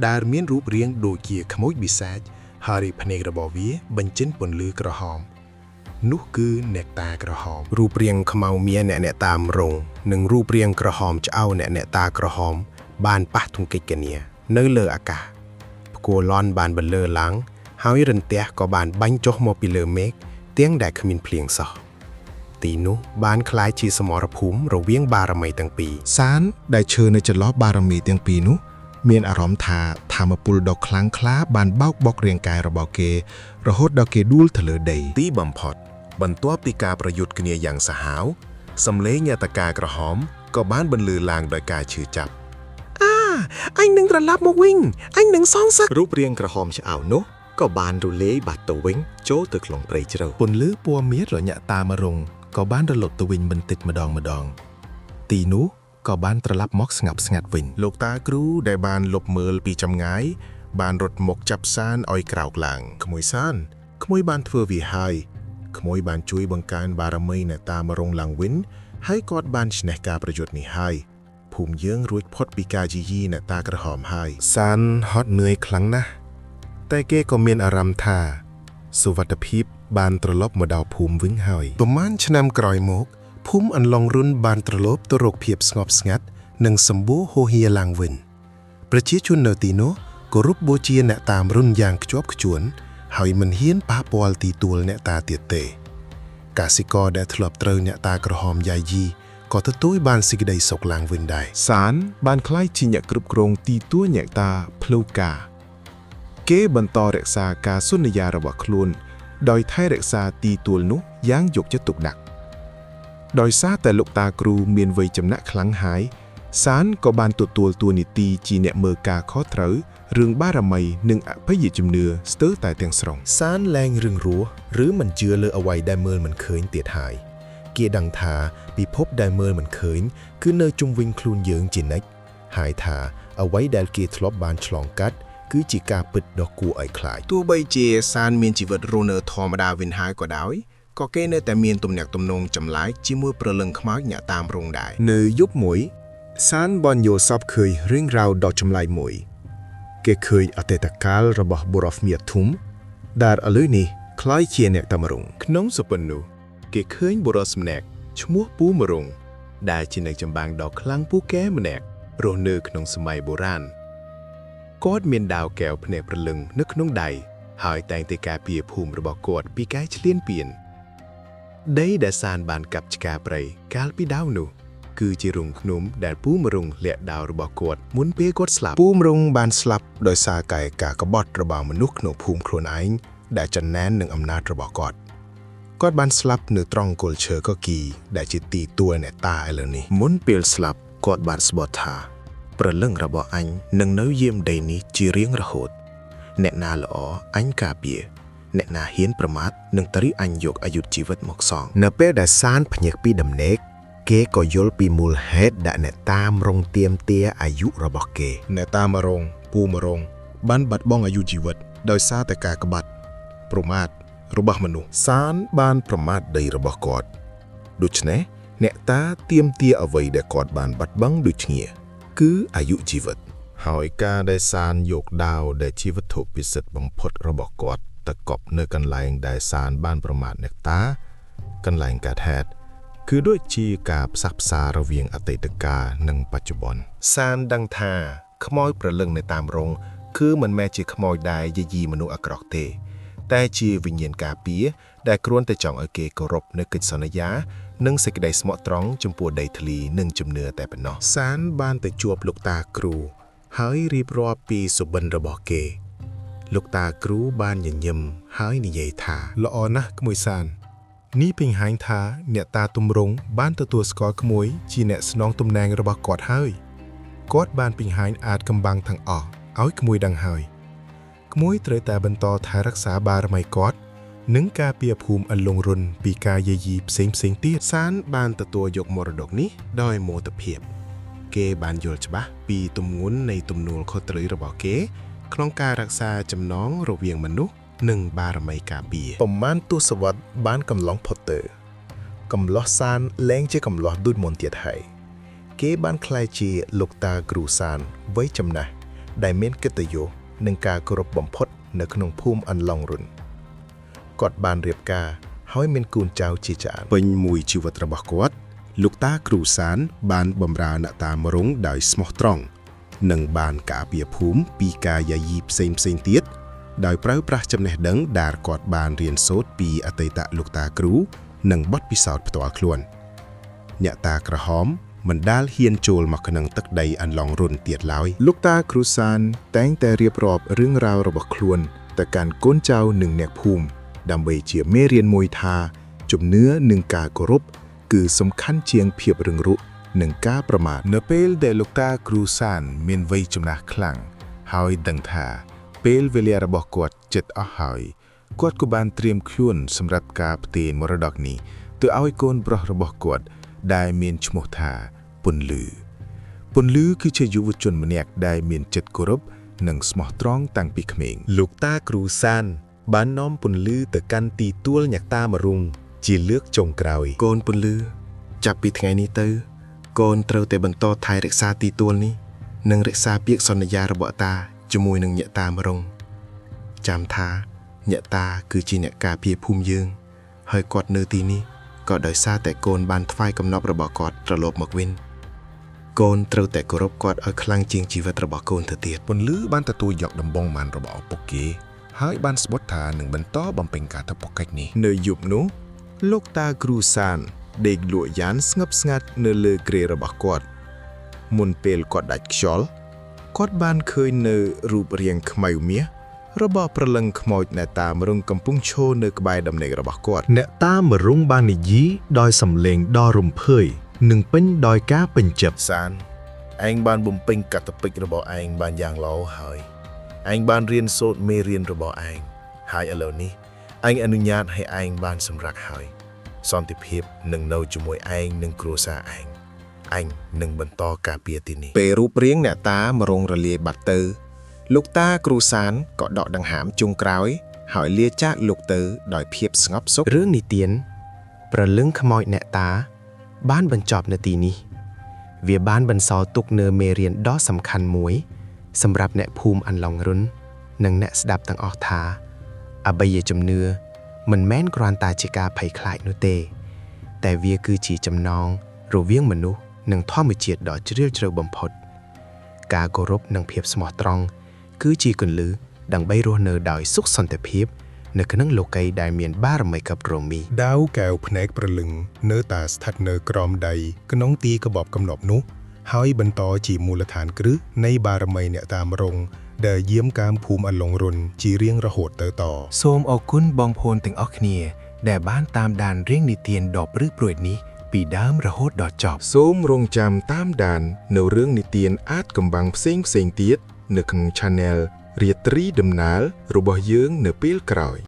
ដែលមានរូបរាងដូចជាខ្មោចបិសាចហើយភ្នែករបស់វាបញ្ចេញពន្លឺក្រហម នោះគឺអ្នកតាក្រហម រូបរាងខ្មៅមាអ្នកអ្នកតាមរងនិងរូបរាងក្រហមឆ្អៅអ្នកអ្នកតាក្រហម បានប៉ះទង្គិចគ្នានៅលើអាកាសផ្គរលាន់បានបន្លឺឡើង ហើយរន្ទះក៏បានបាញ់ចុះមកពីលើមេឃទាំងដែលគ្មានភ្លៀងសោះទីនោះបានក្លាយជាសមរភូមិរវាងបារមីទាំងពីរ សានដែលឈើនៅចន្លោះបារមីទាំងពីរនោះ មានអារម្មណ៍ថាធម៌ពលដ៏ខ្លាំងក្លាបានបោកបក់រាងកាយរបស់គេ រហូតដល់គេដួលទៅលើដី ទីបំផុត បន្ទាប់ពីការប្រយុទ្ធគ្នាយ៉ាងសាហាវសំឡេងញាតកាក្រហមក៏បានបន្លឺឡើងដោយការឈឺចាប់ អញនឹងត្រឡប់មកវិញអញនឹងសងសឹក រូបរាងក្រហមឆ្អៅនោះក៏បានរលាយបាត់ទៅវិញចូលទៅក្នុងព្រៃជ្រៅ ពន្លឺពណ៌មាសរញាក់តាមរងក៏បានរលត់ទៅវិញបន្តិចម្ដងម្ដង ទីនោះក៏បានត្រឡប់មកស្ងប់ស្ងាត់វិញ លោកតាគ្រូដែលបានលបមើលពីចម្ងាយ បានរត់មកចាប់សានឲ្យក្រោកឡើងក្មួយសានក្មួយបានធ្វើវាហើយក្មួយបានជួយបង្កើនបារមីអ្នកតាមរងឡើងវិញហើយគាត់បានឈ្នះការប្រយុទ្ធនេះហើយភូមិយើងរួចផុតពីការយាយីអ្នកតាក្រហមហើយ សានហត់នឿយខ្លាំងណាស់តែគេក៏មានអារម្មណ៍ថាសុវត្ថិភាពបានត្រឡប់មកដល់ភូមិវិញហើយ ប្រមាណឆ្នាំក្រោយមកភូមិអន្លង់រុនបានត្រឡប់ទៅរកភាពស្ងប់ស្ងាត់និងសម្បូរហូរហៀឡើងវិញ ប្រជាជននៅទីនោះគោរពបូជាអ្នកតាមរុនយ៉ាងខ្ជាប់ខ្ជួន ហើយមិនហ៊ានប៉ះពាល់ទីទួលអ្នកតាទៀតទេកសិករដែលធ្លាប់ត្រូវអ្នកតាក្រហមយាយីក៏ទទួលបានសេចក្តីសុខឡើងវិញដែរ សានបានក្លាយជាអ្នកគ្រប់គ្រងទីទួលអ្នកតាផ្លូវការគេបន្តរក្សាការសន្យារបស់ខ្លួន ដោយថែរក្សាទីទួលនោះយ៉ាងយកចិត្តទុកដាក់ដោយសារតែលោកតាគ្រូមានវ័យចំណាស់ខ្លាំងហើយសានក៏បានទទួលតួនាទីជាអ្នកមើលការខុសត្រូវរឿងបារមីនិងអភ័យជំនឿស្ទើរតែទាំងស្រុង សានលែងរឿងរស់ឬមិនជឿលើអ្វីដែលមើលមិនឃើញទៀតហើយគេដឹងថាពិភពដែលមើលមិនឃើញ គឺនៅជុំវិញខ្លួនយើងជានិច្ចហើយថាអ្វីដែលគេធ្លាប់បានឆ្លងកាត់គឺជាការពិតដ៏គួរឲ្យខ្លាច ទោះបីជាសានមានជីវិតរស់នៅធម្មតាវិញហើយក៏ដោយក៏គេនៅតែមានទំនាក់ទំនងចម្លែកជាមួយព្រលឹងខ្មោចអ្នកតាមរងដែរ នៅយប់មួយ សានបានយល់សប្តិឃើញរឿងរ៉ាវដ៏ចម្លែកមួយ គេឃើញអតីតកាលរបស់បុរសមៀធុំដែលឥឡូវនេះក្លាយជាអ្នកតាមរង ក្នុងសុបិននោះគេឃើញបុរសម្នាក់ឈ្មោះពូមរងដែលជាអ្នកចម្បាំងដ៏ខ្លាំងពូកែម្នាក់រស់នៅក្នុងសម័យបុរាណគាត់មានដាវកែវភ្នែកព្រលឹងនៅក្នុងដៃហើយតែងតែការពារភូមិរបស់គាត់ពីការឈ្លានពានដីដែលសានបានកាប់ឆ្ការព្រៃកាលពីដើមនោះ គឺជារូងភ្នំដែលពូមរងលាក់ដាវរបស់គាត់មុនពេលគាត់ស្លាប់ ពូមរងបានស្លាប់ដោយសារកាយការក្បត់របស់មនុស្សក្នុងភូមិខ្លួនឯងដែលចំណែននឹងអំណាចរបស់គាត់គាត់បានស្លាប់នៅត្រង់គល់ឈើកគីដែលជាទីទួលអ្នកតាឥឡូវនេះ មុនពេលស្លាប់គាត់បានស្បត់ថាព្រលឹងរបស់អញនឹងនៅយាមដីនេះជារៀងរហូត អ្នកណាល្អអញការពារអ្នកណាហ៊ានប្រមាថនឹងត្រូវអញយកអាយុជីវិតមកសង នៅពេលដែលសានភ្ញាក់ពីដំណេកគេក៏យល់ពីមូលហេតុដែលអ្នកតាមរងទៀមទាអាយុរបស់គេ អ្នកតាមរងពូមរង បានបាត់បង់អាយុជីវិត ដោយសារតែការក្បាត់ ប្រមាថរបស់មនុស្ស សានបានប្រមាថដីរបស់គាត់ដូច្នេះអ្នកតាទៀមទាអ្វីដែលគាត់បានបាត់បង់ដូចគ្នាគឺអាយុជីវិត ហើយការដែលសានយកដាវដែលជាវត្ថុពិសិដ្ឋបំផុតរបស់គាត់ទៅកប់នៅកន្លែងដែលសានបានប្រមាថអ្នកតា កន្លែងកើតហេតុគឺដូចជាការផ្សះផ្សារវាងអតីតកាលនិងបច្ចុប្បន្ន សានដឹងថាខ្មោចព្រលឹងនៅតាមរង គឺមិនមែនជាខ្មោចដែលយាយីមនុស្សអាក្រក់ទេ តែជាវិញ្ញាណការពារដែលគ្រាន់តែចង់ឲ្យគេគោរពនៅកិច្ចសន្យា និងសេចក្តីស្មោះត្រង់ចំពោះដីធ្លីនិងជំនឿតែប៉ុណ្ណោះ សានបានទៅជួបលោកតាគ្រូ ហើយរៀបរាប់ពីសុបិនរបស់គេ លោកតាគ្រូបានញញឹមហើយនិយាយថា ល្អណាស់ក្មួយសាននេះបង្ហាញថាអ្នកតាទំរងបានទទួលស្គាល់ក្មួយជាអ្នកស្នងតំណែងរបស់គាត់ហើយគាត់បានបង្ហាញអាចកំបាំងទាំងអស់ឲ្យក្មួយដឹងហើយក្មួយត្រូវតែបន្តថែរក្សាបារមីគាត់និងការពារភូមិអន្លង់រុនពីការយាយីផ្សេងៗទៀត សានបានទទួលយកមរតកនេះដោយមោទភាព គេបានយល់ច្បាស់ពីទម្ងន់នៃទំនួលខុសត្រូវរបស់គេ ក្នុងការរក្សាចំណងរវាងមនុស្សនិងបារមីការពារ ប្រមាណទសវត្សរ៍បានកន្លងផុតទៅកំលោះសានលែងជាកំលោះដូចមុនទៀតហើយគេបានក្លាយជាលោកតាគ្រូសានវ័យចំណាស់ ដែលមានកិត្តិយសនិងការគោរពបំផុតនៅក្នុងភូមិអន្លង់រុនគាត់បានរៀបការហើយមានកូនចៅជាច្រើន ពេញមួយជីវិតរបស់គាត់ លោកតាគ្រូសាន បានបម្រើអ្នកតាមរងដោយស្មោះត្រង់និងបានការពារភូមិពីការយាយីផ្សេងផ្សេងៗទៀតដោយប្រើប្រាស់ចំណេះដឹងដែលគាត់បានរៀនសូត្រពីអតីតលោកតាគ្រូ និងបទពិសោធន៍ផ្ទាល់ខ្លួន អ្នកតាក្រហមមិនដាលហ៊ានចូលមកក្នុងទឹកដីអន្លង់រុនទៀតឡើយ លោកតាគ្រូសានតែងតែរៀបរាប់រឿងរ៉ាវរបស់ខ្លួនទៅកាន់កូនចៅនិងអ្នកភូមិដើម្បីជាមេរៀនមួយថាជំនឿនិងការគោរពគឺសំខាន់ជាងភាពរឹងរូសនិងការប្រមាថ នៅពេលដែលលោកតាគ្រូសានមានវ័យចំណាស់ខ្លាំងហើយដឹងថាពេលវេលារបស់គាត់ជិតអស់ហើយគាត់ក៏បានត្រៀមខ្លួនសម្រាប់ការផ្ទេរមរតកនេះទៅឲ្យកូនប្រុសរបស់គាត់ដែលមានឈ្មោះថាពន្លឺពន្លឺគឺជាយុវជនម្នាក់ដែលមានចិត្តគោរពនិងស្មោះត្រង់តាំងពីក្មេង លោកតាគ្រូសាន បាននាំពន្លឺទៅកាន់ទីទួលអ្នកតាមរុងជាលើកចុងក្រោយ កូនពន្លឺចាប់ពីថ្ងៃនេះទៅ កូនត្រូវតែបន្តថែរក្សាទីទួលនេះនិងរក្សាពាក្យសន្យារបស់តាជាមួយនឹងអ្នកតាមរងចាំថាអ្នកតាគឺជាអ្នកការពារភូមិយើង ហើយគាត់នៅទីនេះក៏ដោយសារតែកូនបានថ្វាយកំណប់របស់គាត់ត្រឡប់មកវិញកូនត្រូវតែគោរពគាត់ឲ្យខ្លាំងជាងជីវិតរបស់កូនទៅទៀត ពន្លឺបានទទួលយកដំបងម៉ានរបស់ឪពុកគេ ហើយបានស្បត់ថានឹងបន្តបំពេញការតពកិច្ចនេះ នៅយប់នោះលោកតាគ្រូសានដេកលក់យ៉ានស្ងប់ស្ងាត់នៅលើគ្រែរបស់គាត់មុនពេលគាត់ដាច់ខ្យល់គាត់បានឃើញនៅរូបរាងខ្មៅមាសរបស់ព្រលឹងខ្មោចអ្នកតាមរុងកំពុងឈរនៅក្បែរដំណេករបស់គាត់ អ្នកតាមរុងបាននិយាយដោយសំឡេងដ៏រំភើយនិងពេញដោយការពេញចិត្ត សានឯងបានបំពេញកាតព្វកិច្ចរបស់ឯងបានយ៉ាងល្អហើយឯងបានរៀនសូត្រមេរៀនរបស់ឯងហើយឥឡូវនេះឯងអនុញ្ញាតឲ្យឯងបានសម្រាកហើយសន្តិភាពនឹងនៅជាមួយឯងនិងគ្រួសារឯងឯងនឹងបន្តការពារទីនេះ ពេលរូបរាងអ្នកតាមរងរលាយបាត់ទៅ លោកតាគ្រូសានក៏ដកដង្ហើមជុងក្រោយ ហើយលាចាកលោកទៅដោយភាពស្ងប់សុខ រឿងនិទាន ព្រលឹងខ្មោចអ្នកតា បានបញ្ចប់នៅទីនេះ វាបានបន្សល់ទុកនូវមេរៀនដ៏សំខាន់មួយ សម្រាប់អ្នកភូមិអន្លង់រុន និងអ្នកស្ដាប់ទាំងអស់ថា អបិយជំនឿមិនមែនគ្រាន់តែជាការភ័យខ្លាចនោះទេ តែវាគឺជាចំណងរវាងមនុស្សនិងធម្មជាតិដ៏ជ្រាលជ្រៅបំផុត ការគោរពនិងភាពស្មោះត្រង់គឺជាគន្លឹះដើម្បីរស់នៅដោយសុខសន្តិភាព នៅក្នុងលោកីយ៍ដែលមានបារមីកັບរមី ដាវកែវភ្នែកព្រលឹងនៅតែស្ថិតនៅក្រោមដីក្នុងទីក្បប់កំណប់នោះ ហើយបន្តជាមូលដ្ឋានគ្រឹះនៃបារមីអ្នកតាមរង ដែលយាមកាមភូមិអន្លង់រុនជារៀងរហូតទៅត សូមអរគុណបងប្អូនទាំងអស់គ្នា ដែលបានតាមដានរឿងនិទានដ៏ព្រឺព្រួចនេះពីដើមរហូតដល់ចប់ សូមរងចាំតាមដាននៅរឿងនិទានអាចកំបាំងផ្សេងៗទៀតនៅក្នុង Channel រាត្រីដំណើររបស់យើងនៅពេលក្រោយ។